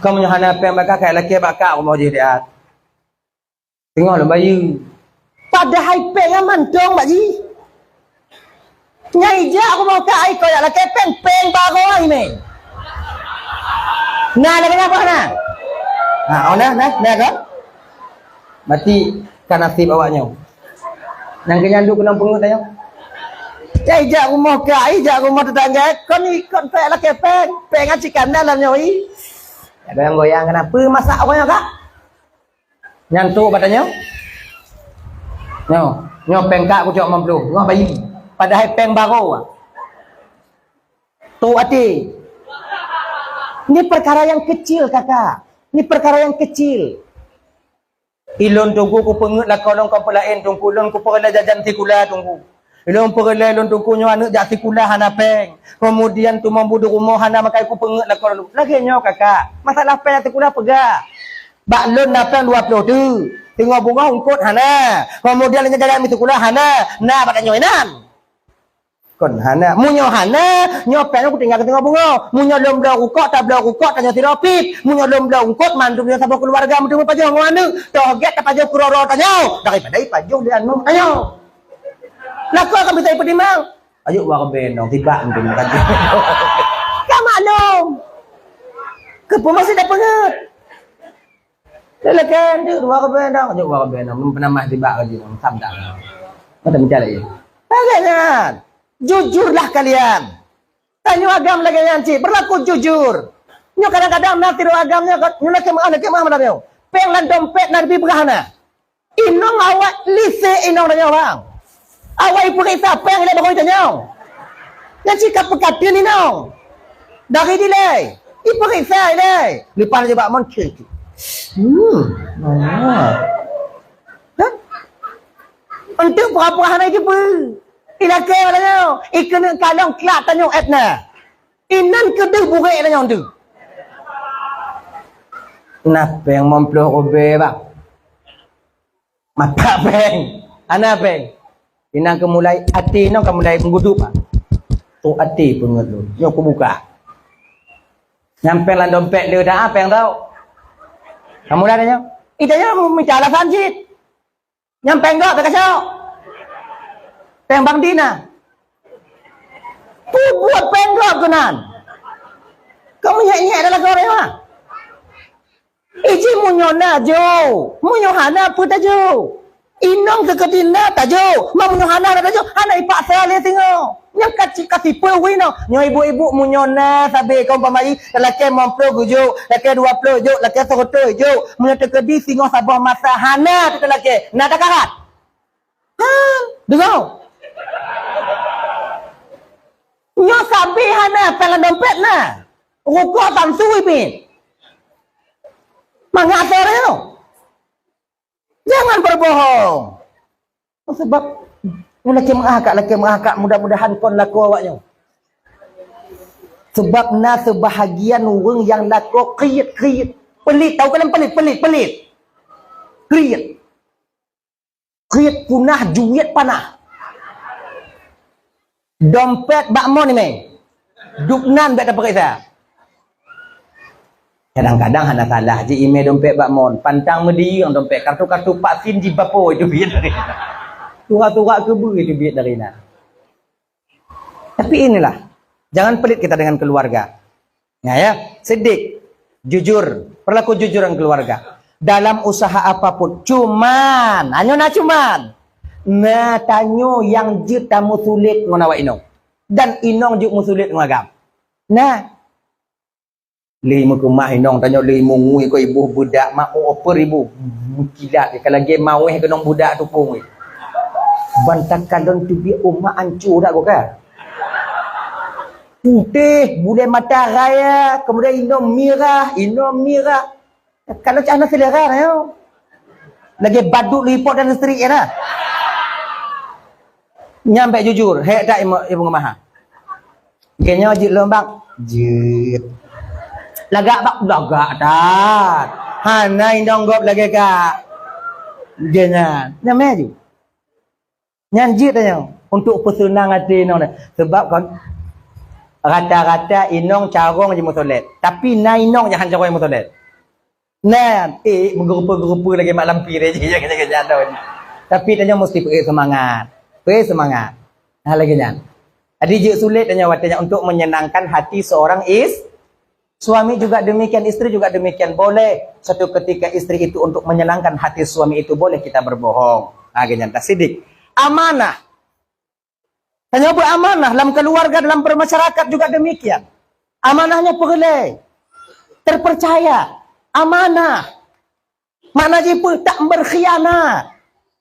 Kau meunyoe hana péng bagaih, kai lakèe bak kak rumoh jih diat. Teungoh lôn bayeue. Padahai péng nyan mantong bak jih. Nyang ijak rumoh kak ai kau jak lakèe péng, péng barô ai mé. Na lagèe nyan apa na? Ha, oh na, na, na kan? Berarti ka nasib awak nyoe. Nyang keu nyan duek keunong peungeut tanyoe. Nyang ijak rumoh kak ai, ijak rumoh tetangga, kon ikot péng lakèe péng, péng nyan cit ka na lam nyoe. Ada nyang goyang kenapa masak awak nyoe kak? Nyan trok bak tanyoe. Nyoe, nyoe péng kak kucok lima ploh, nyoe bayi. Padahai péng barô. Trok até. Ni perkara yang kecil, Kakak. Ni perkara yang kecil. Ilôn Teungku kupeungeut lakoe lôn kon peulaén Teungku, lôn kupeureulèe jajan sikula Teungku. Lôn peureulèe lôn Teungku nyoe aneuk jak sikula hana péng. Keumudian teuma bu di rumoh hana makai kupeungeut lakoe lôn. Lagèe nyoe kakak, masalah péng sikula peugah. Bak lôn na péng dua ploh teuk. Teungoh beungoh eungkôt hana. Keumudian lôn jajan mi sikula hana. Na bak tanyoe inan. Kon hana. Meunyoe hana, nyoe péng nyoe kutinggai keu teungoh beungoh. Meunyoe lôn bloe rukok, tabloe rukok, tanyoe sidroe pit. Meunyoe lôn bloe eungkôt, mandum nyoe saboh keuluwarga meuteumé pajoh ngon aneuk. Toh gèt tapajoh keudroe-droe tanyoe daripada ipajoh di aneuk tanyoe. Lakoe kan bisa ipeutimang. Ajoh dua ribèe nong, tibak meuteumé pajoh. Ka maklum. Keupeue masih tapeungeut? Lelaki tu dua ribèe dong, jok dua ribèe dong. Penamah tibak lagi dong, sam dah. Macam macam lagi. Lagèe nyan. Jujurlah kalian. Tanyoe agam lagèe nyan cit, berlaku jujur. Nyoe kadang-kadang na tiru agam nyoe, nyoe lagèe meuah, lagèe meuah malam nyoe. Péng lam dompet na leubeh peugah na. Inong awak lise inong tanyoe bang. Awai peuriksa péng ilèe baroe tanyoe. Nyan cit ka peukateun inong. Dari dilèe. Ipeuriksa ilèe. Leupah laju bak mon cit. Hmm. Nah. Hah? Untuk pura-pura hana jumpa. Ilakèe tanyoe. Ikeuneuk kalong klak tanyoe et na. Inan keudeuh burek tanyoe tu. Na péng limong ploh ribèe bang. Mata péng. Hana péng. Inan keumulai até nyoe ka mulai meugudup, ah. Trok até peungeut lôn. Nyoe kubuka. Nyan péng lam dompet le dah, ah, péng tau. Ka mulai dah nyoe. Ita nyoe meucah alasan cit. Nyan péng gob teuh kacok. Péng bang Dina. Peubuet péng gob keunan. Kau menyek-nyek dalam goreng mah. Iji meunyoe na jo, meunyoe hana peue tajo. Inong teukeudi na tajo, ma meunyoe hana na tajo, hana ipaksa lé singoh. Nyang ka ci-, ka sipeue winoe. Nyoe ibu-ibu meunyoe na sabe kong pamali, talakèe limong ploh geujok, lakèe dua ploh jok, lakèe seureutôh jok. Meunyoe teukeudi singoh saboh masa hana teutalakèe, na takarat. Ha, deungoe. Nyoe sabe hana, péng lam dompet na. Rukok tantu ibiet. Mangat sore tu. Jangan berbohong. Sebab nyoe lakèe meuah kak, lakèe meuah kak, mudah-mudahan kon lakoe awak nyoe. Sebab na seubahagian ureueng nyang lakoe kriet-kriet. Pelit, tahu kan pelit, pelit, pelit. Kriet. Kriet punah, juet panah. Dompet bak mon imè. Dubnan bèk tapeuriksa. Kadang-kadang hana salah jih imè dompet bak mon. Pantang meudiyeueng dompet, kartu-kartu vaksin jibapo itu biet dari na. Surat-surat keubeue itu biet dari na. Tapi inilah, jangan pelit kita dengan keluarga. Ya, ya, sidik, jujur, berlaku jujur dengan keluarga. Dalam usaha apapun, cuman, hanya na cuman. Nah, tanyoe nyang jeuet tameusulet ngon awak inong. Dan inong jeuet meusulet ngon agam. Nah, lé meukeumah inong tanyoe lé mungui keu iboh budak mak oper iboh. Kilat ka lagèe maweh keunong budak tupung. Ban takalon teubiet umat ancô dak goka. Putéh, bulèe mata raya, kemudian inong mirah, inong mirah. Kalau cak hana selera nyoe. Lagèe badut lipok dan listrik ya nah. Nyan bèk jujur, hek tak ibu ngemaha. Geuhnyoe jeuet lom bang, jeuet. Lagak bak, lagak that. Hana inong gob lagèe ka. Geuhnyan, nyamé ju. Nyan jeuet tanyoe untuk peuseunang até inong. Sebab kan rata-rata inong carông jimeusolet. Tapi na inong nyang han carông jimeusolet. Nah, eh, meugerupa-gerupa lagèe mak lampie deh, jaga-jaga jalan. Tapi tanyoe mesti beri semangat. Beri semangat. Nah, lagèe nyan. Jadi jeuet sulet tanyoe watèe nyan untuk menyenangkan hati seorang is-, suami juga demikian, istri juga demikian. Boleh suatu ketika istri itu untuk menyenangkan hati suami itu, boleh kita berbohong. Nah, lagèe nyan, tasidik. Amanah. Tanyoe beuamanah lam keluarga, dalam bermasyarakat juga demikian. Amanahnya peureulèe, terpercaya, amanah. Makna jih peue? Tak berkhianat.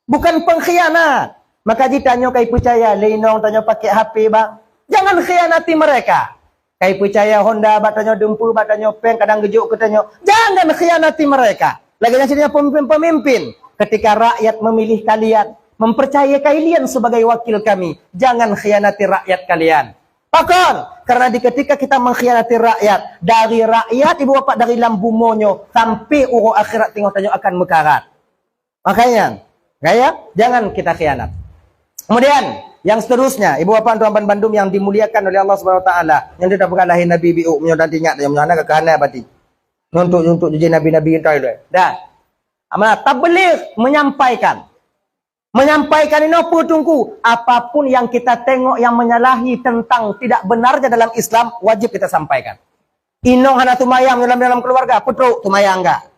Bukan pengkhianat. Maka jih tanyoe kai peucaya lé inong tanyoe pakai H P bang. Jangan khianati mereka. Kai peucaya Honda bak tanyoe, dumpeue bak tanyoe, péng kadang geujok keu tanyoe. Jangan khianati mereka. Lagèe nyan sidroe pemimpin-pemimpin, ketika rakyat memilih kalian, mempercayai kalian sebagai wakil kami, jangan khianati rakyat kalian. Pakon? Karena di ketika kita mengkhianati rakyat, dari rakyat ibu bapak dari lam bumoe nyoe sampai uroe akhirat teungoh tanyoe akan meukarat. Makanya, gaya, jangan kita khianat. Kemudian, yang seterusnya, ibu bapak tuan bandum yang dimuliakan oleh Allah Subhanahu wa taala, nyang teupeugah lahé Nabi biôh, meunyoe dan ingat, meunyoe hana ka hana berarti. Nyoe untuk, untuk jih nabi-nabi entah itu. Dah. Amanah tabligh, menyampaikan. Menyampaikan inoe peue Teungku, apapun yang kita tengok yang menyalahi tentang tidak benarnya dalam Islam, wajib kita sampaikan. Inong hana seumayang dalam, dalam keluarga, peutrok seumayang gak.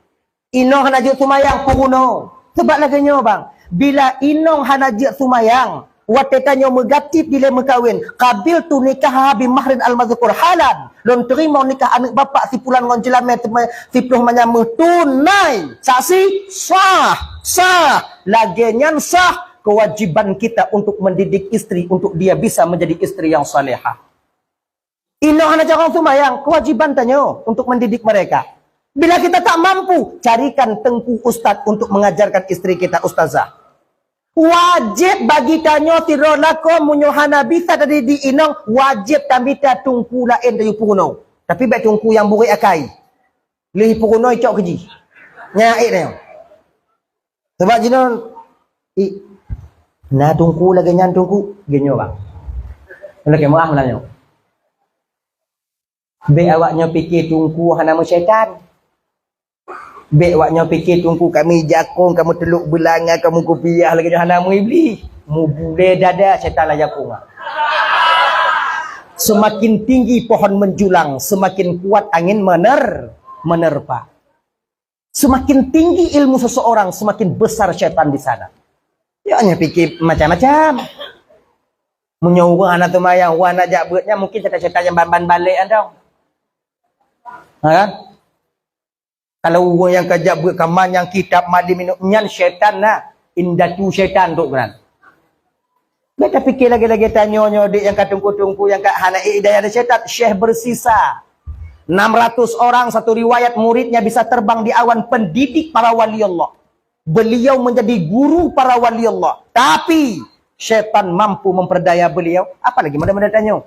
Inong hana jeuet seumayang, peurunoe. Sebab lagèe nyoe bang, bila inong hana jeuet seumayang, watèe tanyoe meugatip dilèe meukawen, qabiltu nikahaha bi mahrin al-mazkur halan. Lôn teurimong nikah aneuk bapak si pulan ngon jeulamé teuma siploh manyameuh tunai. Saksi sah, sah. Lagèe nyan sah kewajiban kita untuk mendidik istri untuk dia bisa menjadi istri yang salehah. Inong hana carông seumayang, kewajiban tanyoe untuk mendidik mereka. Bila kita tak mampu, carikan teungku ustaz untuk mengajarkan istri kita, ustazah. Wajéb bagi tanyoe sidroe lakoe, meunyoe hana bisa tadidik inong, wajéb tamita teungku laén tayue peurunoe. Tapi bèk teungku nyang burek akai. Lheuh peurunoe icok keu jih. Nyan ék tanyoe. Sabab jinoe, i, na teungku lagèe nyan teungku, geunyoe bang. Lakèe meu'ah meunan nyoe. Bèk awak nyoe pike teungku hana meusyaitan. Bèk awak nyoe pike teungku ka meuijakong, ka meuteulok beulanga, ka meukupiah lagèe nyoe hana meuiblih. Mubulèe dada syaitan lam jakong. Semakin tinggi pohon menjulang, semakin kuat angin mener-, menerpa. Semakin tinggi ilmu seseorang, semakin besar syaitan di sana. Ya, hanya pikir macam-macam. Meunyoe ureueng hana seumayang, ureueng hana jak beuet nyan, mungkin syaitan-syaitan nyang ban-ban balek nyan dong. Ha kan? Kalau ureueng nyang ka jak beuet ka manyang kitab malim inong, nyan syaitan na, indatu syaitan tu kan. Bèk tapike lagèe-lagèe tanyoe nyoe dek nyang ka teungku-teungku nyang ka hana hidayah dari syaitan, syekh bersisa. Enam ratus orang satu riwayat muridnya bisa terbang di awan, pendidik para wali Allah. Beliau menjadi guru para wali Allah. Tapi syaitan mampu memperdaya beliau, apalagi model-model tanyoe.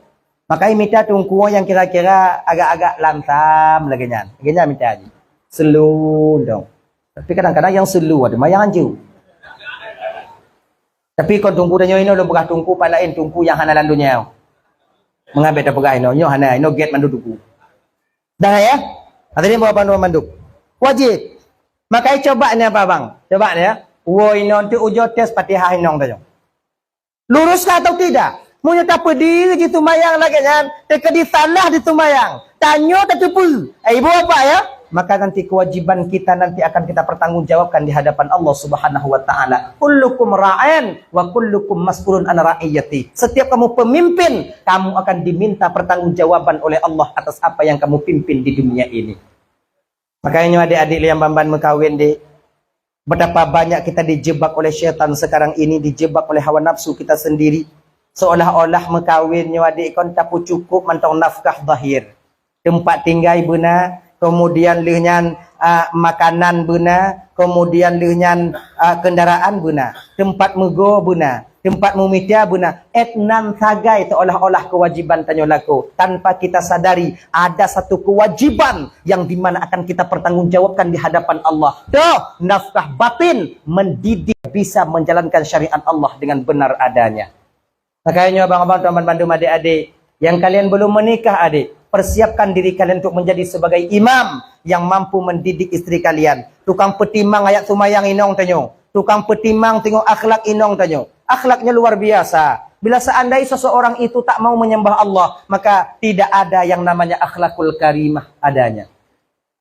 Makanya mita teungku nyang kira-kira agak-agak lansam lagèe nyan. Lagèe nyan mita jih. Slow dong. Tapi kadang-kadang nyang slow ada mah nyang anjur. Tapi kon teungku tanyoe inoe lôn peugah teungku pat laén, teungku nyang hana lam donya. Meungabe tapeugah inoe, nyoe hana, inoe gét mandum teungku. Dah ya? Hadirin bapak pandu mandum. Wajib. Makanya coba ni apa bang? Coba ni ya. Wo inoe tu ujoe tes Fatihah inong tanyoe. Lurus kah atau tidak? Meunyoe tapeudiri jiseumayang lagée nyan, teukeudi salah jiseumayang, tanyoe tateupeue, eh, ibu bapak ya, maka nanti kewajiban kita nanti akan kita pertanggungjawabkan di hadapan Allah Subhanahu wa Ta'ala. "Kullukum ra'in wa kullukum mas'ulun an ra'iyati." Setiap kamu pemimpin, kamu akan diminta pertanggungjawaban oleh Allah atas apa yang kamu pimpin di dunia ini. Makanya nyoe adik-adik yang ban-ban meukawen deh, betapa banyak kita dijebak oleh syaitan sekarang ini, dijebak oleh hawa nafsu kita sendiri. Seolah-olah meukawen nyoe adik kon tapeucukup mantong nafkah zahir. Teumpat tinggai beuna, kemudian lheueh nyan, ah, makanan beuna, kemudian lheueh nyan, ah, kendaraan beuna, teumpat meugo beuna, teumpat meumita beuna, et nan sagai seolah-olah kewajiban tanyoe lakoe. Tanpa kita sadari, ada satu kewajiban yang dimana akan kita pertanggungjawabkan di hadapan Allah. Toh, nafkah batin mendidik bisa menjalankan syariat Allah dengan benar adanya. Makanya abang-abang, tuan bandum, adik-adik yang kalian belum menikah, adik, persiapkan diri kalian untuk menjadi sebagai imam yang mampu mendidik istri kalian. Tukang peutimang ayat sumayang inong tanyoe. Tukang peutimang tengok akhlak inong tanyoe. Akhlaknya luar biasa. Bila seandai seseorang itu tak mau menyembah Allah, maka tidak ada yang namanya akhlakul karimah adanya.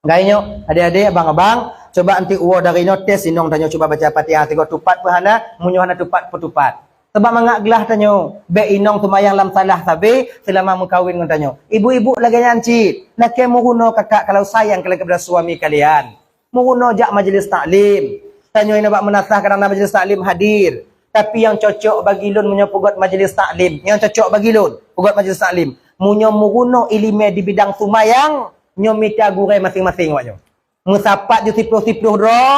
Gai nyoe, adik-adik, abang-abang, cuba anti uwoe dari nyoe tes inong tanyoe cuba baca Fatihah tiga tupat peuhana, meunyoe hana tupat peutupat. Sebab mangat glah tanyoe, bek inong teumayang lam salah sabe selama meukawen ngon tanyoe. Ibu-ibu lagée nyan cit, lakée meurunoe kakak kalau sayang kalian kepada suami kalian. Meurunoe jak majlis taklim. Tanyoe inong bak meunasah kadang na majlis taklim hadir. Tapi nyang cocok bagi lôn meunyoe peugét majlis taklim. Nyang cocok bagi lôn peugét majlis taklim. Meunyoe meurunoe iéleumé di bidang sumayang, nyoe mita gurée maséng-maséng awak nyoe. Meusapat di siploh-siploh droe,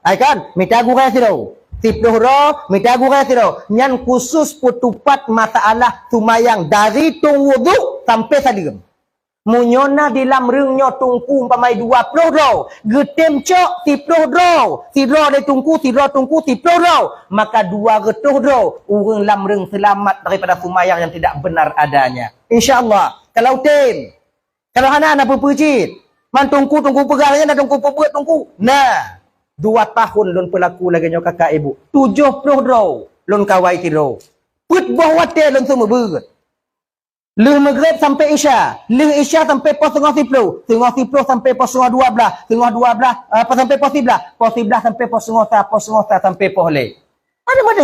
ai kan? Mita gurée sidroe. Siploh droe, mita gurée sidroe. Nyan khusus peutupat masalah sumayang dari tueng wudhu sampai saleuem. Meunyoe na di lam reung nyoe teungku umpamai dua ploh droe, geutem cok siploh droe, sidroe lé teungku, sidroe teungku, siploh droe, maka dua reutôh droe ureuëng lam reung seulamat daripada sumayang nyang tidak benar adanya. Insya Allah, kalau tem, kalau hana, na peue-peue cit. Man teungku, teungku peugah lagée na teungku peubuet teungku. Nah, dua tahun lôn peulaku lagée nyoe kakak ibu. Tujoh ploh droe lôn kawai sidroe. Peuet boh watée lôn seumeubeuet. Lheueh Maghrib sampai Isya, lheueh Isya sampai poh singoh siploh, singoh siploh sampai poh singoh dua blaih, singoh dua blaih, eh, sampai poh siblaih, poh siblaih sampai poh singoh sa, poh singoh sa sampai poh lhée. Ada mana?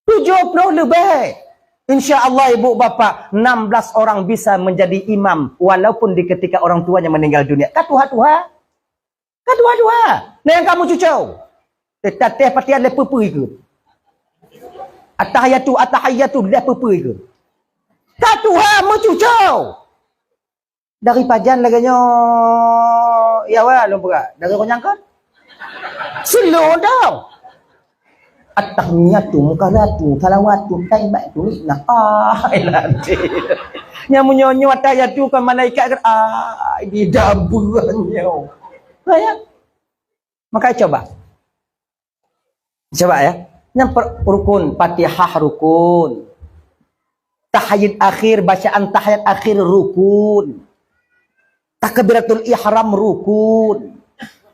Tujoh ploh leubeh. Insya Allah ibu bapak, enam belas orang bisa menjadi imam walaupun di ketika orang tuanya meninggal dunia. Ka tuha-tuha. Ka dua-dua. Nah, nyang kamu cucau. Teutateh patian lé peupui ke? Atahiyatu, atahiyatu lé peupui ke? Ka tuha meucucau. Dari pajan lagée nyoe, ya wa lôn peugah. Dari konyang kan? Silo dong. At-tahmiyatu mukarratu salawatu taibatu nikmah. Ah, elah. Nyang meunyoe-nyoe atahiyatu kan malaikat kan, ah, di dabuan nyoe. Nah, ya. Maka coba. Coba ya. Yang per, rukun, Fatihah rukun. Tahiyat akhir, bacaan tahiyat akhir rukun. Takbiratul ihram rukun.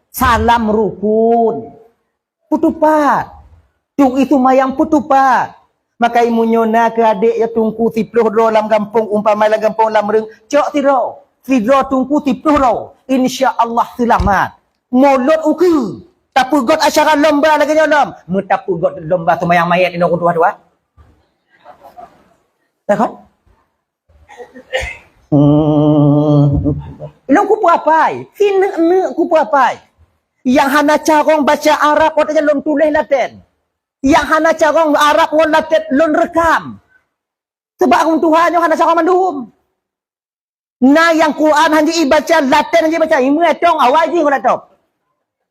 Salam rukun. Peutupat. Tung itu mayang peutupat. Maka imunyoe na keu adék ya teungku siploh droe lam gampông, umpama lam gampông lam reung, cok sidroe. Sidroe teungku siploh droe. Insya Allah seulamat. Mulod ukeue. Tapeugöt acara lomba lagée nyoe lom. Meutapeugöt lomba seumayang manyét inoe ku tuha-tuha. Ya kan? Hmm. Ilong kupeue apai? Sineuk-neuk kupeue apai? Nyang hana carông baca Arab watée nyan lôn tuléh laten. Nyang hana carông Arab ngon laten lôn reukam. Sebab ureuëng tuha nyoe hana carông mandum. Na nyang Quran hana jibaca, laten hana jibaca, imeue tong awai jih ngon laptop.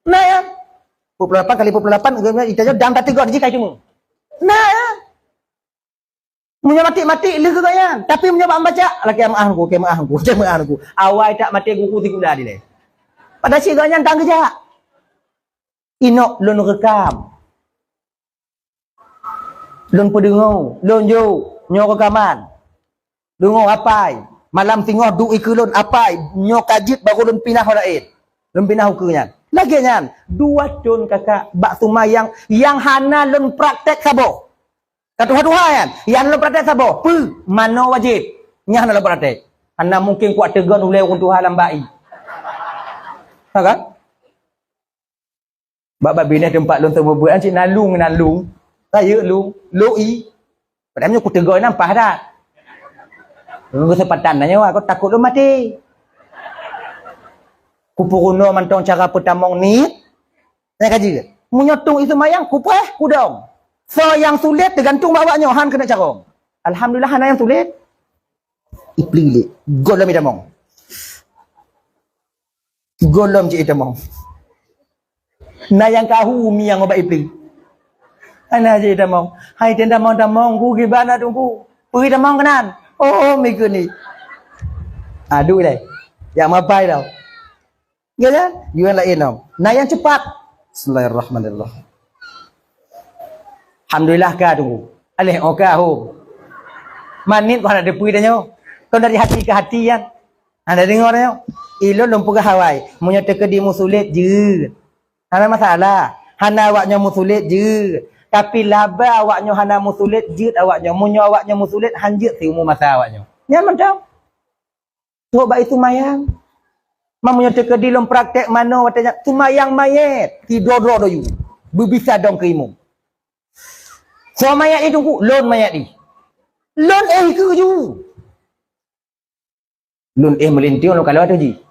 Na ya. Pukul lapan kali pukul lapan, ita nyoe dang tateugöt jih kai cuma. Na ya. Meunyoe matik-matik lheueh keu gobnyan, tapi meunyoe bak baca, lakée meu'ah ku, lakée meu'ah ku, lakée meu'ah ku. Awai that maté guru sikula dilée. Padahai si gobnyan tan geujak. Inok lôn reukam. Lôn peudeungoe, lôn jok, nyoe reukaman. Deungoe apai, malam singoh duek ikeue lôn apai, nyoe ka jeuet barô lôn pinah u laén. Lôn pinah ukeue nyan. Lagée nyan, dua thon kakak bak seumayang nyang hana lôn praktek saboh. Ka tuha-tuha nyan. Nyang lôn praktek saboh. Peue? Manoe wajéb. Nyan lôn praktek. Hana mungken kuat teugon ulée ureuëng tuha lam bai. Ha kan? Bak-bak binéh teumpat lôn seumeubeuet cit na lung, na lung. Rayeuk lung, loi. Padahai meunyoe kuteugon nyan paih that. Lôn keuseumpatan na nyoe, aku takot lôn maté. Kupeurunoe mantong cara peutamong niet. Nyan ka jeuet. Meunyoe tueng ie seumayang, kupreh, kudong. Soe nyang sulet teugantung bak awak nyoe, han keuneuk carông. Alhamdulillah hana nyang sulet. Iplih lé. Gohlom itamong. Gohlom cit itamong. Na nyang kahu miang ubak iplih. Hana cit itamong. Hai tenda tamong-tamong ku gibana tunggu. Peue tamong keunan? Oh, mi keuneuk. Aduh lé. Jak mapai tau. Ya kan? Yuan laén tau. Na nyang cepat. Bismillahirrahmanirrahim. Alhamdulillah ka tunggu. Aleh oh ka ho. Manit kau nak deupui dah nyoe. Kau dari hati ke hati kan? Ada dengar nyoe. Ilôn lôn peugah awai. Meunyoe teukeudi meusulet jeuet. Hana masalah. Hana awak nyoe meusulet jeuet. Tapi laba awak nyoe hana meusulet jeuet awak nyoe. Meunyoe awak nyoe meusulet han jeuet siumu masa awak nyoe. Nyan mantong. Trok bak ie seumayang. Meunyoe teukeudi lôn praktek manoe watée nyan seumayang manyét, sidroe-droe doyue. Beubisa dong keu imum. Soe manyét jih teungku? Lôn manyét jih. Lôn éh keue ju. Lôn éh meulintieng lôn kalon ateueh jih.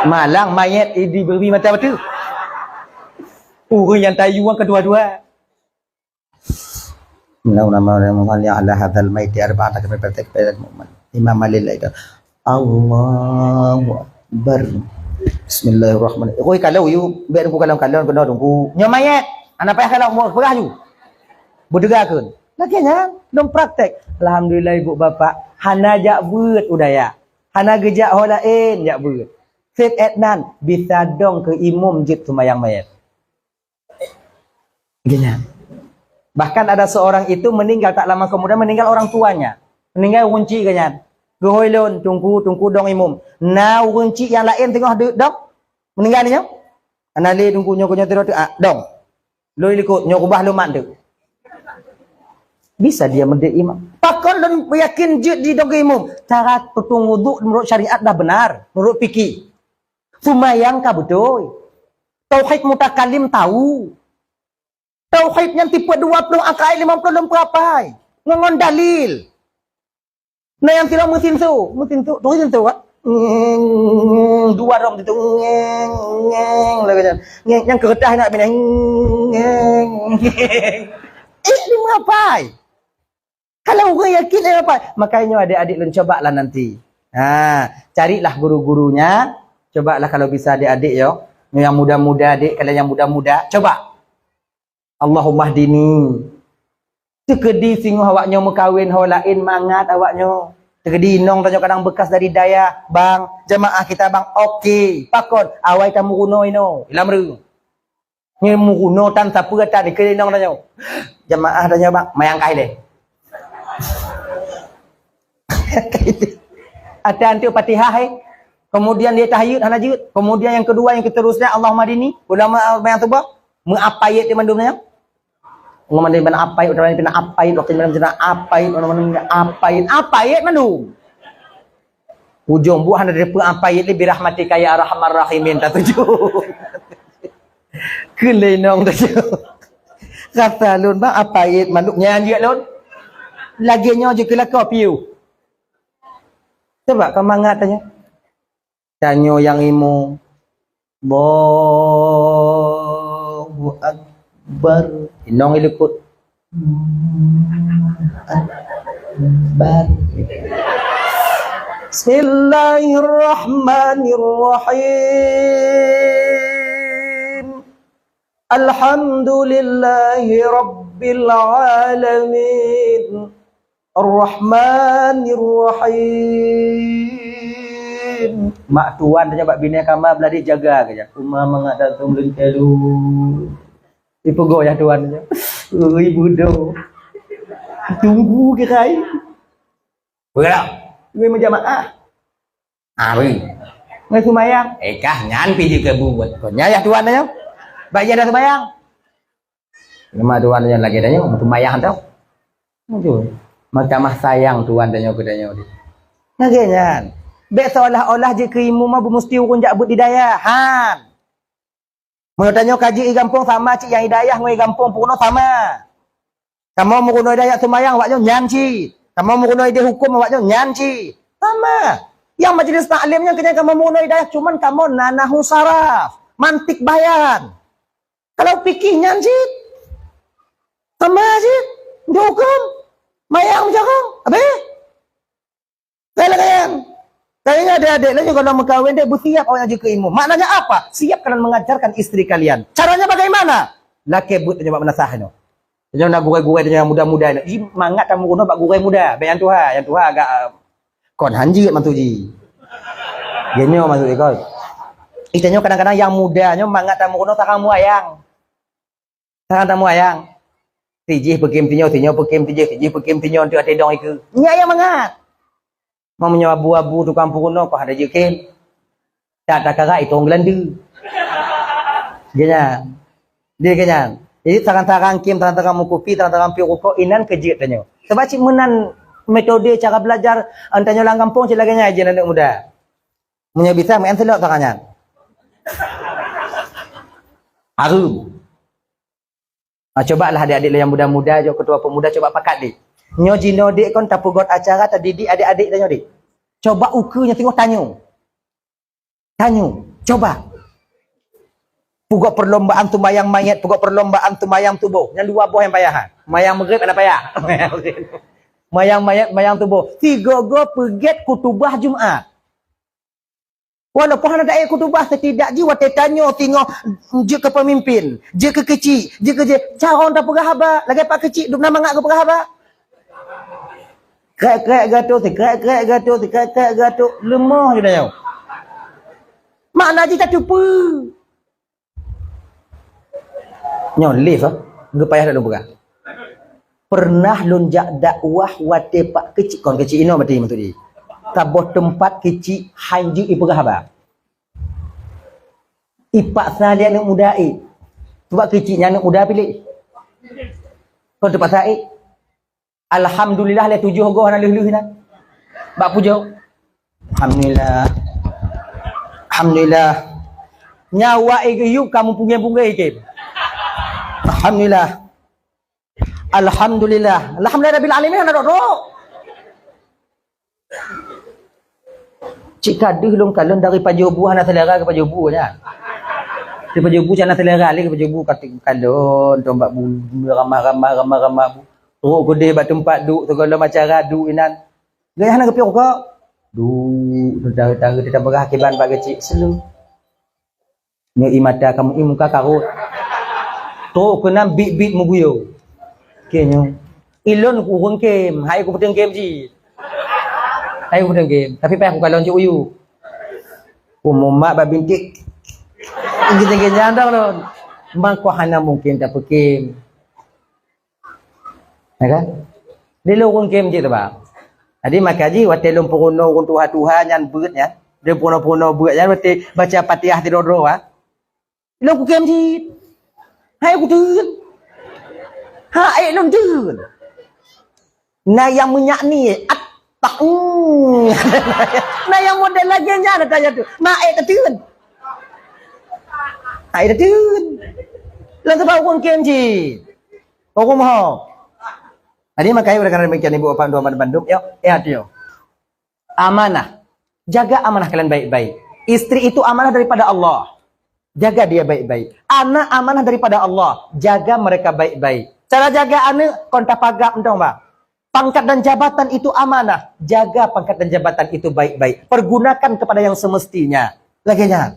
Malang manyét jih dibri mata bateue. Ureuëng nyang tayue keudua-dua. Bismillahirrahmanirrahim. Ala hadzal maiti arba'ata kafaratin. Imam Malik itu. Allahu Akbar. Bismillahirrahmanirrahim. Oi kalau you, bèk tunggu kalon-kalon keunoe tunggu. Nyoe manyét. Hana payah kalon, peugah ju. Beudeugakeun. Lagée nyan, lôn praktek. Alhamdulillah ibu bapak, hana jak beuet u dayah. Hana geujak ho laén jak beuet. Sép étnan bisa dong keu imum jeuet seumayang manyét. Geuhnyan. Bahkan ada seorang itu meninggal tak lama kemudian meninggal orang tuanya. Meninggal ureuëng chik geuhnyan. Geuhôi lôn, tungku, tungku dong imum. Na ureuëng chik nyang laén teungoh deuek dong. Meninggal nyoe. Ana lé tungku nyoe, nyoe teuh, ah, dong. Lôn likot, nyoe kubah lôn mat deuek. Bisa dia menjadi imam. Pakon lôn yakin jeuet di dong imum? Cara tutung wudhu menurut syariat dah benar, menurut fikih. Seumayang ka beutôi. Tauhid mutakalim tahu. Tauhid nyan tipe dua puluh angka ayat lima puluh lom peuapai. Ngon, ngon dalil. Na nyang sidroe meusinso, meusinso, turi sinso, ah. Ngeng, dua rom sinso, ngeng, ngeng, lagée nyan. Ngeng, nyang keureutah nak binèh, ngeng, ngeng. Eh, lima pai. Kalau ureuëng yakin lima pai, makanya adik-adik lôn cobalah nanti. Ha, carilah guru-gurunya, cobalah kalau bisa adik-adik yo. Yang muda-muda adik, kalau yang muda-muda, coba. Allahummahdini. Teukeudi singoh awak nyoe meukawen ho laén mangat awak nyoe. Teukeudi inong tanyoe kadang bekas dari dayah, bang, jamaah kita bang, oke. Pakon, awai tameurunoe inoe, ilam reu. Nyoe meurunoe tan sapeue tan dikeue inong tanyoe. Jamaah tanyoe bang, mayang kai deh. Ata antuk Fatihah eh. Kemudian dia tahiyud hana jeuet. Kemudian yang kedua, yang keterusnya Allahummahdini. Ulama yang tu bah, meuapayet di mandum nyoe. Ngomong dari mana apai, udah mana apai, waktu mana mana apai, mana mana apai, apai mandum. Ujung buah hana daripada apai le birahmatika ya arhamar rahimin tak tuju. Keulenong tuju. Kata lôn bang apai mandum nyan je lôn. Lagi nyoe je kelaka piu. Coba kau mangat tanya. Tanyoe nyang imum. Allahu Akbar. Inong ilikot. Akbar. Bismillahirrahmanirrahim. Alhamdulillahi rabbil alamin. Ar-Rahmanir Rahim. Mak tuan tanya bak binèh kama beuladi jaga ke jak. Uma mangat datang leuntelu. Ipeugah ya tuan tanya. Ui budo. Tunggu ke kai. Berapa? Ui menjamaah. Ah, beri. Ngai sumbayang. Eh kah nyan pi juga buat. Kau nyayah tuan tanya. Bak ya dah sumbayang. Nama tuan yang lagi tanya, sumbayang tau. Aduh. Maka mah sayang Tuhan tanyoe keu tanyoe. Lagèe nyan. Bèk seolah-olah jeuet keu imum mah beumusti ureueng jak beuet di dayah. Han. Meunyoe tanyoe ka jeuet i gampông sama cit nyang i dayah ngon i gampông peurunoe sama. Kamoe meurunoe dayah seumayang awak nyoe nyan cit. Kamoe meurunoe idéh hukôm awak nyoe nyan cit. Sama. Nyang majlis taklim nyan keunyan kamoe meurunoe dayah cuman kamoe nahwu saraf, mantik bayan. Kalau fikih nyan cit. Sama cit. Di hukôm. Mayang meucarông. Abéh. Lagèe nyan. Kayaknya adik-adik laju kalau meukawen deh, beusiap awak nyan jeuet keu imum. Maknanya apa? Siap kalian mengajarkan istri kalian. Caranya bagaimana? Lakèe beuet tanyoe bak meunasah nyoe. Tanyoe na gurèe-gurèe tanyoe nyang muda-muda nyoe. Ih, mangat tameurunoe bak gurèe muda. Bèk nyang tuha, nyang tuha agak, eh, kon hanjeuet mantu ji. Geutanyoe maksud ikon. Ih, tanyoe kadang-kadang nyang muda nyoe mangat tameurunoe sarang muayang. Tangan tamu ayang. Tijih peukim tinyoe, tinyoe peukim tijih, tijih peukim tinyoe, enteuk até dong ikeue. Nyan nyang mangat. Meunyoe abu-abu tukang peurunoe, kah ada jeuet kem. Tak takarak itong geulande. Geuhnyan. Dia geuhnyan. Jadi, tarang-tarang kem, tarang-tarang meukupi, tarang-tarang piôh rukok, inan keu jeuet tanyoe. Sebab cit meunan metode cara belajar, an tanyoe lam gampông cit lagèe nyan jeuet aneuk muda. Meunyoe bisa, meu'en seulok tangan nyan. Hareuem. Ah, cobalah adik-adik lôn nyang muda-muda, jok ketua pemuda, coba pakat, Dik. Nyoe jinoe, Dik, kon tapeugöt acara tadidik adik-adik tanyoe, Dik. Coba ukeue nyang teungoh tanyoe. Tanyoe, coba. Peugöt perlombaan seumayang manyét, peugöt perlombaan seumayang suboh. Nyan dua boh nyang payah, ha. Mayang Maghrib hana payah. Mayang manyét, mayang suboh. Sigoe-goe peugét khutubah Jumat. Walaupun hana taék khutubah, setidak jih watèe tanyoe singoh jeuet keu peumimpin, jeuet keu keuchik, jeuet keu jih, carông tapeugah haba, lagèe Pak Keuchik dum na mangat geupeugah haba. Krek-krek geuh atoe, sikrek-krek geuh atoe, sikrek-krek geuh atoe, leumoh jih tanyoe. Makna jih tateupeue. Nyoe live, ah. Geupayah lôn peugah. Pernah lôn jak dakwah watèe Pak Keuchik, kon Keuchik inoe berarti maksud jih. Saboh teumpat Keuchik han jeuet ipeugah haba. Ipaksa lé aneuk muda ék. Sebab Keuchik nyan aneuk muda piléh. Kon teupaksa ék. Alhamdulillah lé tujoh goh hana lheueh-lheueh inan. Bak pujoe. Alhamdulillah. Alhamdulillah. Nyawa igeuyue kamoe punggeng-punggeng ikém. Alhamdulillah. Alhamdulillah. Alhamdulillah rabbil alamin hana dok-dok. Cit ka deuh lôn kalon dari pajoh bu hana seulera keu pajoh bu nyan. Di pajoh bu cit hana seulera lé keu pajoh bu, ka kalon, tom bak bu, ramah-ramah, ramah-ramah bu. Trok keudeh bak teumpat duek, sigohlom acara duek inan. Gaya hana geupiôh rukok. Duek, teuntara-teuntara teutabagah kiban bak Keuchik. Seuleuh. Nyoe ie mata kamoe, ie muka karot. Trok keunan bit-bit meuguyô. Keu nyoe. Ilôn ureueng kém, hai kupeuteueng kém jih. Hai kupeuteueng kém, tapi payah kukalon cit uyu. Umu mak bak bintik. Geuteugét nyandang lôn. Mangko hana mungken tapeukém. Ya kan? Di lôn ureueng kém cit teuba. Jadi maka jih watèe lôn peurunoe ureueng tuha-tuha nyan beuet nyan, lôn peurunoe-peurunoe beuet nyan watèe baca Fatihah sidroe-droe, ha. Lôn kukém cit. Hai kuteun. Hai lôn teun. Na nyang meunyak ni, at tak. Na nyang model lagèe nyan tanya tu. Na ék tateun. Hai tateun. Lôn teuba ureueng kém cit. Ureueng moho. Jadi, makanya oleh karena demikian, Ibu Bapak, Tuan-tuan bandum, yuk, ya, yuk. Amanah. Jaga amanah kalian baik-baik. Istri itu amanah daripada Allah. Jaga dia baik-baik. Anak amanah daripada Allah. Jaga mereka baik-baik. Cara jaga aneuk, kon tapagab mantong, bah. Pangkat dan jabatan itu amanah. Jaga pangkat dan jabatan itu baik-baik. Pergunakan kepada yang semestinya. Lagèe nyan.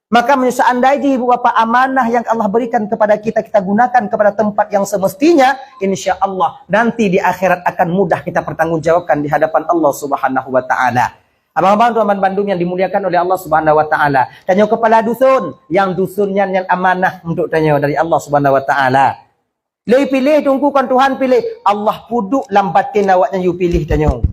Maka, meunyoe seandai jih ibu bapa amanah yang Allah berikan kepada kita, kita gunakan kepada tempat yang semestinya, insya Allah nanti di akhirat akan mudah kita pertanggungjawabkan di hadapan Allah Subhanahu wa Ta'ala. Abang-abang, tuan-tuan bandum yang dimuliakan oleh Allah Subhanahu wa Ta'ala, tanyoe kepala dusun, nyang dusun nyan, nyan amanah untuk tanyoe dari Allah Subhanahu wa Ta'ala. Lé piléh Teungku, kon Tuhan piléh. Allah peuduek lam baten awaknyan yue piléh tanyoe.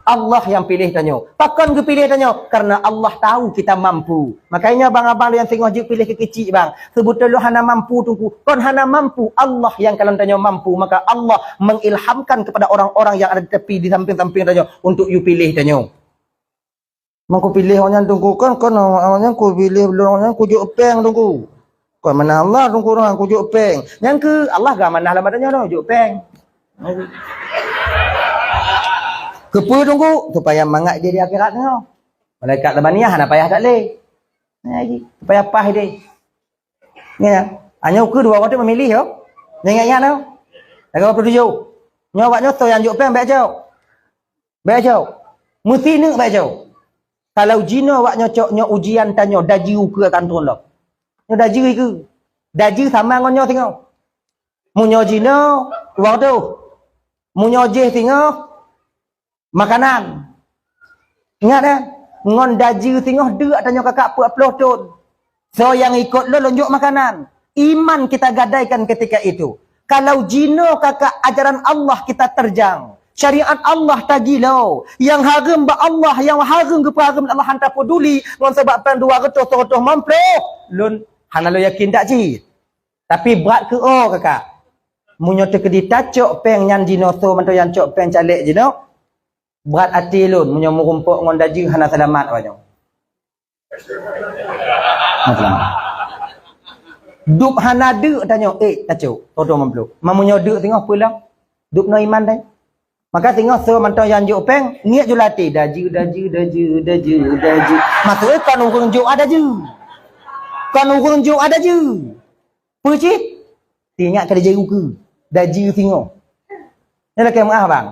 Allah nyang piléh tanyoe. Pakon geupiléh tanyoe? Karena Allah tahu kita mampu. Makanya abang-abang nyang singoh jeuet piléh keu keuchik, bang. Seubeutôi lôn hana mampu, Teungku. Kon hana mampu, Allah nyang kalon tanyoe mampu. Maka Allah mengilhamkan kepada orang-orang yang ada di tepi, di samping-samping tanyoe untuk yue piléh tanyoe. Mangku piléh awak nyan, Teungku, kan, kan awak nyan ku piléh lôn, awak nyan ku jok péng, Teungku. Kon manah Allah, Teungku, nyan ku jok péng. Nyang keu Allah geuamanah lam badan nyoe, jok péng. Keupeue, Teungku? Supaya mangat idéh di akhirat nyoe. Malaikat Zabaniyah hana payah that lé. Nah, ji, supaya paih idéh. Ya, hanya ukeue dua watèe memilih, yo. Nyang ingat-ingat, yo. Lagèe waktu tujoh. Nyoe awak nyoe soe nyang jok péng, bèk jok. Bèk jok. Meusineuk bèk jok. Kalau jinoe awak nyoe cok, nyoe ujian tanyoe, dajeu ukeue akan trôn lom. Nyoe dajeu ukeue. Dajeu sama ngon nyoe singoh. Meunyoe jinoe, uang tuh. Meunyoe jéh singoh, makanan. Ingat, eh, ngon dajeu singoh deuk tanyoe kakak peuet ploh thon. Soe nyang ikot lôn, lôn jok makanan. Iman kita gadaikan ketika itu. Kalau jinoe kakak ajaran Allah kita terjang, syariat Allah tagilo, nyang hareuem bak Allah, nyang hareuem geupeuhareuem Allah hana tapeduli, ngon sabab péng dua reutôh, seureutôh limong ploh, lôn hana lôn yakin that cit. Tapi brat keu o kakak. Meunyoe teukeudi tacok péng nyan jinoe, soe mantong nyang cok péng caleg jinoe, brat até lôn meunyoe meurumpok ngon dajeu hana seulamat awak nyoe. Hana seulamat. Dub hana deuk tanyoe, eh, tacok, seureutôh limong ploh. Ma meunyoe deuk singoh peue lom? Dub noe iman dai. Maka singoh soe mantong nyang jok péng, niet ju lam até, dajeu, dajeu, dajeu, dajeu, dajeu. Maksud jih kon ureueng jok a dajeu. Kon ureueng jok a dajeu. Peue cit? Teuingat ka dijari ukeue. Dajeu singoh. Nyoe lakèe meu'ah, bang.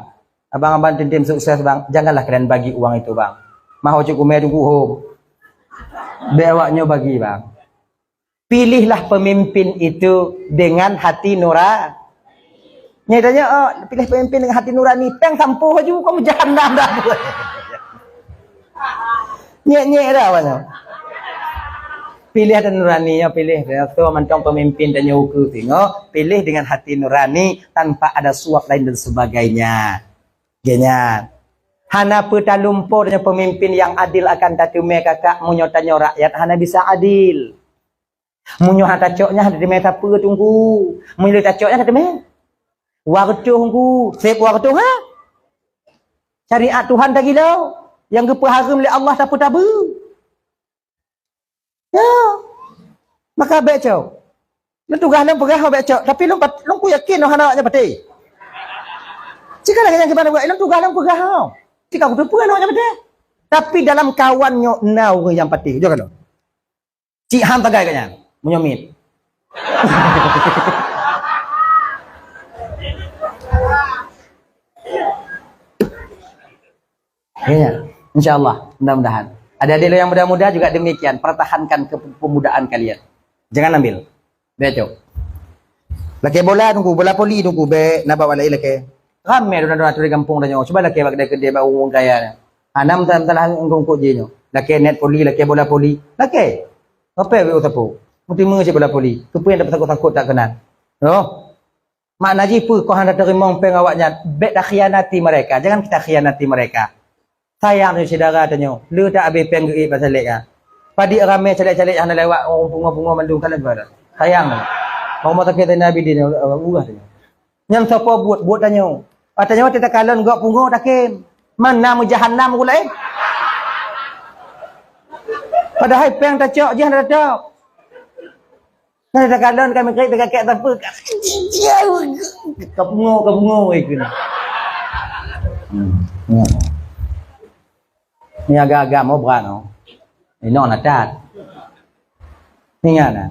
Abang-abang tim-tim sukses, bang. Janganlah kalian bagi uang itu, bang. Mah ucuk umé tunggu hom. Bèk awak nyoe bagi, bang. Pilihlah pemimpin itu dengan hati nura-, Nyoe tanyoe, oh, pilih pemimpin dengan hati nurani. Péng sampôh laju, kamu jahanam dah. Nyek-nyek dah awak nyoe. Pilih hati nurani, ya, pilih. Ya, tu mantong pemimpin dan nyoe ukeue singoh, pilih dengan hati nurani tanpa ada suap lain dan sebagainya. Geuhnyan. Hana peutalumpo tanyoe pemimpin yang adil akan tateumé kakak, meunyoe tanyoe rakyat hana bisa adil. Meunyoe hana tacok nyan, hana teumé sapeue tunggu. Meunyoe tacok nyan, hana teumé. Waktu tunggu, sép waktu, ha? Syariat Tuhan tagilo, nyang geupeuhareuem lé Allah tapeue-tapeue. Ya. Maka bèk cok. Lôn tugaih lôn peugah bèk cok, tapi lôn pat-, lôn ku yakin lôn hana awak nyan patéh. Cika lagèe nyang kiban buet, lôn tugaih lôn peugah. Cika kuteupeue awak nyan patéh. Tapi dalam kawan nyoe na ureueng nyang patéh, jok ka lôn. Cik han tagai ka nyan, meunyoe miet. Ya, insya Allah, mudah-mudahan. Adik-adik lo yang muda-muda juga demikian, pertahankan kepemudaan kalian. Jangan ambil. Bèk cok. Lakèe bola tunggu, bola voli tunggu, bèk na bak awak laén lakèe. Ramé dona-dona turi gampông tanyoe. Cuba lakèe bak keudè-keudè bak ureueng kaya nyan. Hana meusalah-salah eungkôt-eungkôt jih nyoe. Lakèe nèt voli, lakèe bola voli. Lakèe. Apa bèk sapeue? Meuteumé cit bola voli. Keupeue nyang tapeutakot-takot that keunan? Noh. Makna jih peue, kon hana teurimong péng awak nyan, bèk takhianati mereka. Jangan kita khianati mereka. Sayang tanyoe syedara tanyoe, le that abéh péng geuék bak caleg nyan. Padit ramé caleg-caleg hana lewat, oh, pungo-pungo mandum kalon juara. Sayang. Rumoh sakét Zainal Abidin, eh, ureueng tanyoe. Nyan soe po buet, buet tanyoe. Tanyoe teuka kalon gok pungo takém. Mana meujahanam gulai? Padahai péng tacok jih hana tacok. Nah, takalon kami krik teuka kek sapeue. Ka pungo, ka pungo, eh, kena. Hmm. Ni agak-agak mau berat, no. Inoe na that. Ingat, nah.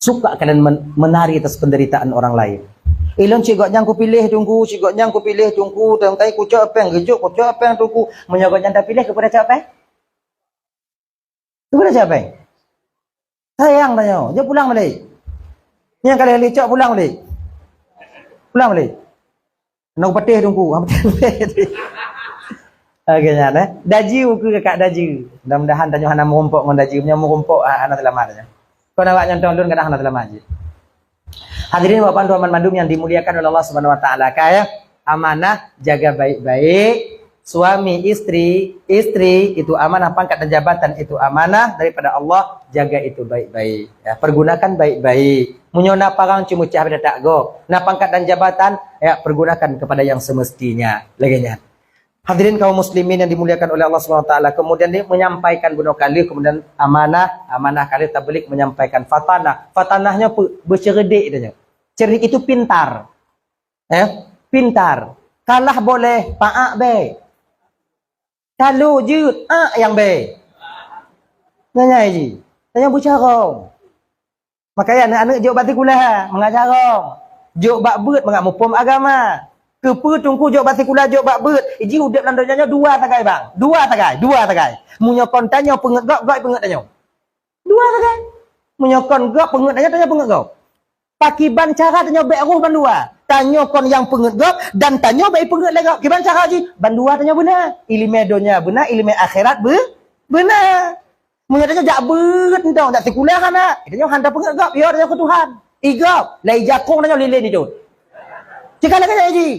Suka kalian men-, menari atas penderitaan orang lain. Ilôn cit gobnyan kupiléh tunggu, cit gobnyan kupiléh tunggu, teuntèe kucok péng geujok, kucok péng tunggu. Meunyoe gobnyan tapiléh, keupeue tacok péng? Keupeue tacok péng? Sayang tanyoe, jeuet pulang balik. Nyang ka lheueh cok pulang balik. Pulang balik. Nang patéh tunggu, ha, patéh. Oke, nyan, eh. Dajeu ukeue kakak dajeu. Mudah-mudahan tanyoe hana meurumpok ngon dajeu. Meunyoe meurumpok, ha, hana seulamat tanyoe. Kon awak nyontong lôn kadang hana seulamat jih. Hadirin bapak tuan mandum yang dimuliakan oleh Allah Subhanahu wa taala, ka ya, amanah jaga baik-baik, Suami, istri, istri itu amanah, pangkat dan jabatan itu amanah daripada Allah, jaga itu baik-baik. Ya, pergunakan baik-baik. Meunyoe na parang cuma cah beda tak go, na pangkat dan jabatan, ya, pergunakan kepada yang semestinya. Lagèe nyan. Hadirin kaum muslimin yang dimuliakan oleh Allah Subhanahu Wa Taala, kemudian dia menyampaikan bunoe kali, kemudian amanah, amanah kali tabligh menyampaikan fatanah. Fatanahnya pe-, bercerdik dia. Cerdik itu pintar. Eh, pintar. Kalah boleh, paak bèk. Talo jeuet, ak nyang bèk. Nyan nyai jih. Tanyoe beucarông. Makanya aneuk-aneuk jok bak sikula, mengajar rong. Jok bak beuet, mangat muphom agama. Keupeue Teungku jok bak sikula, jok bak beuet? Iji udép lam donya nyoe dua sagai, bang. Dua sagai, dua sagai. Meunyoe kon tanyoe peungeut gob, gob peungeut tanyoe. Dua sagai. Meunyoe kon gob peungeut tanyoe, tanyoe peungeut gob. Pakiban cara tanyoe bèk roh bandua? Tanyoe kon nyang peungeut gob dan tanyoe bèk peungeut lé gob. Kiban cara jih? Bandua tanyoe beuna. Ileumèe donya beuna, ileumèe akhirat be-, beuna. Meunyoe tanyoe jak beuet mantong, jak sikula hana, tanyoe hana peungeut gob, yo tanyoe keu Tuhan. I gob, lai jakong tanyoe lilén itu. Cika lagèe nyan jih.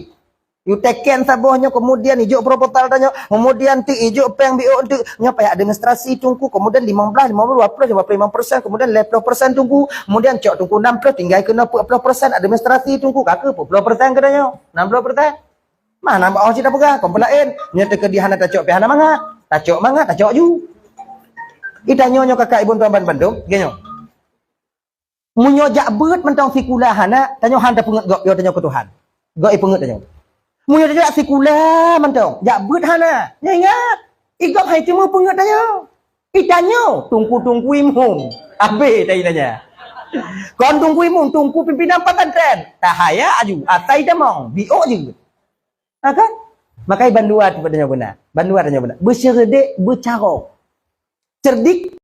Yue teken saboh nyoe, kemudian ijok proposal tanyoe, kemudian teuk ijok péng B O teuk, nyoe payah administrasi Teungku, kemudian lima belas, lima belas, dua puluh, lima puluh lima persen, kemudian lhèe ploh persen Teungku, kemudian cok Teungku enam ploh, tinggai keunoe peuet ploh persen administrasi Teungku, ka keuh peuet ploh persen keu tanyoe, enam ploh persen. Mana bak oh cit peugah, kon peulaén, nyoe teukeudi hana tacok pih hana mangat, tacok mangat, tacok ju. Itanyoe nyoe kakak ibu tuan ban bandum, geuh nyoe. Meunyoe jak beuet mantong sikula hana, tanyoe hana peungeut gob, yo tanyoe keu Tuhan. Gob ipeungeut tanyoe. Meunyoe jak sikula mantong, jak beuet hana, nyoe ingat, i gob hai teuma peungeut tanyoe. Itanyoe, tungku-tungku imum. Abéh tai nanya. Kon tungku imum, tungku pimpinan pesantren. Tahaya aju, asai tamong, biok jeuet. Ha kan? Makai bandua tu tanyoe beuna. Bandua tanyoe beuna. Beuseudek, beucarông. Cerdik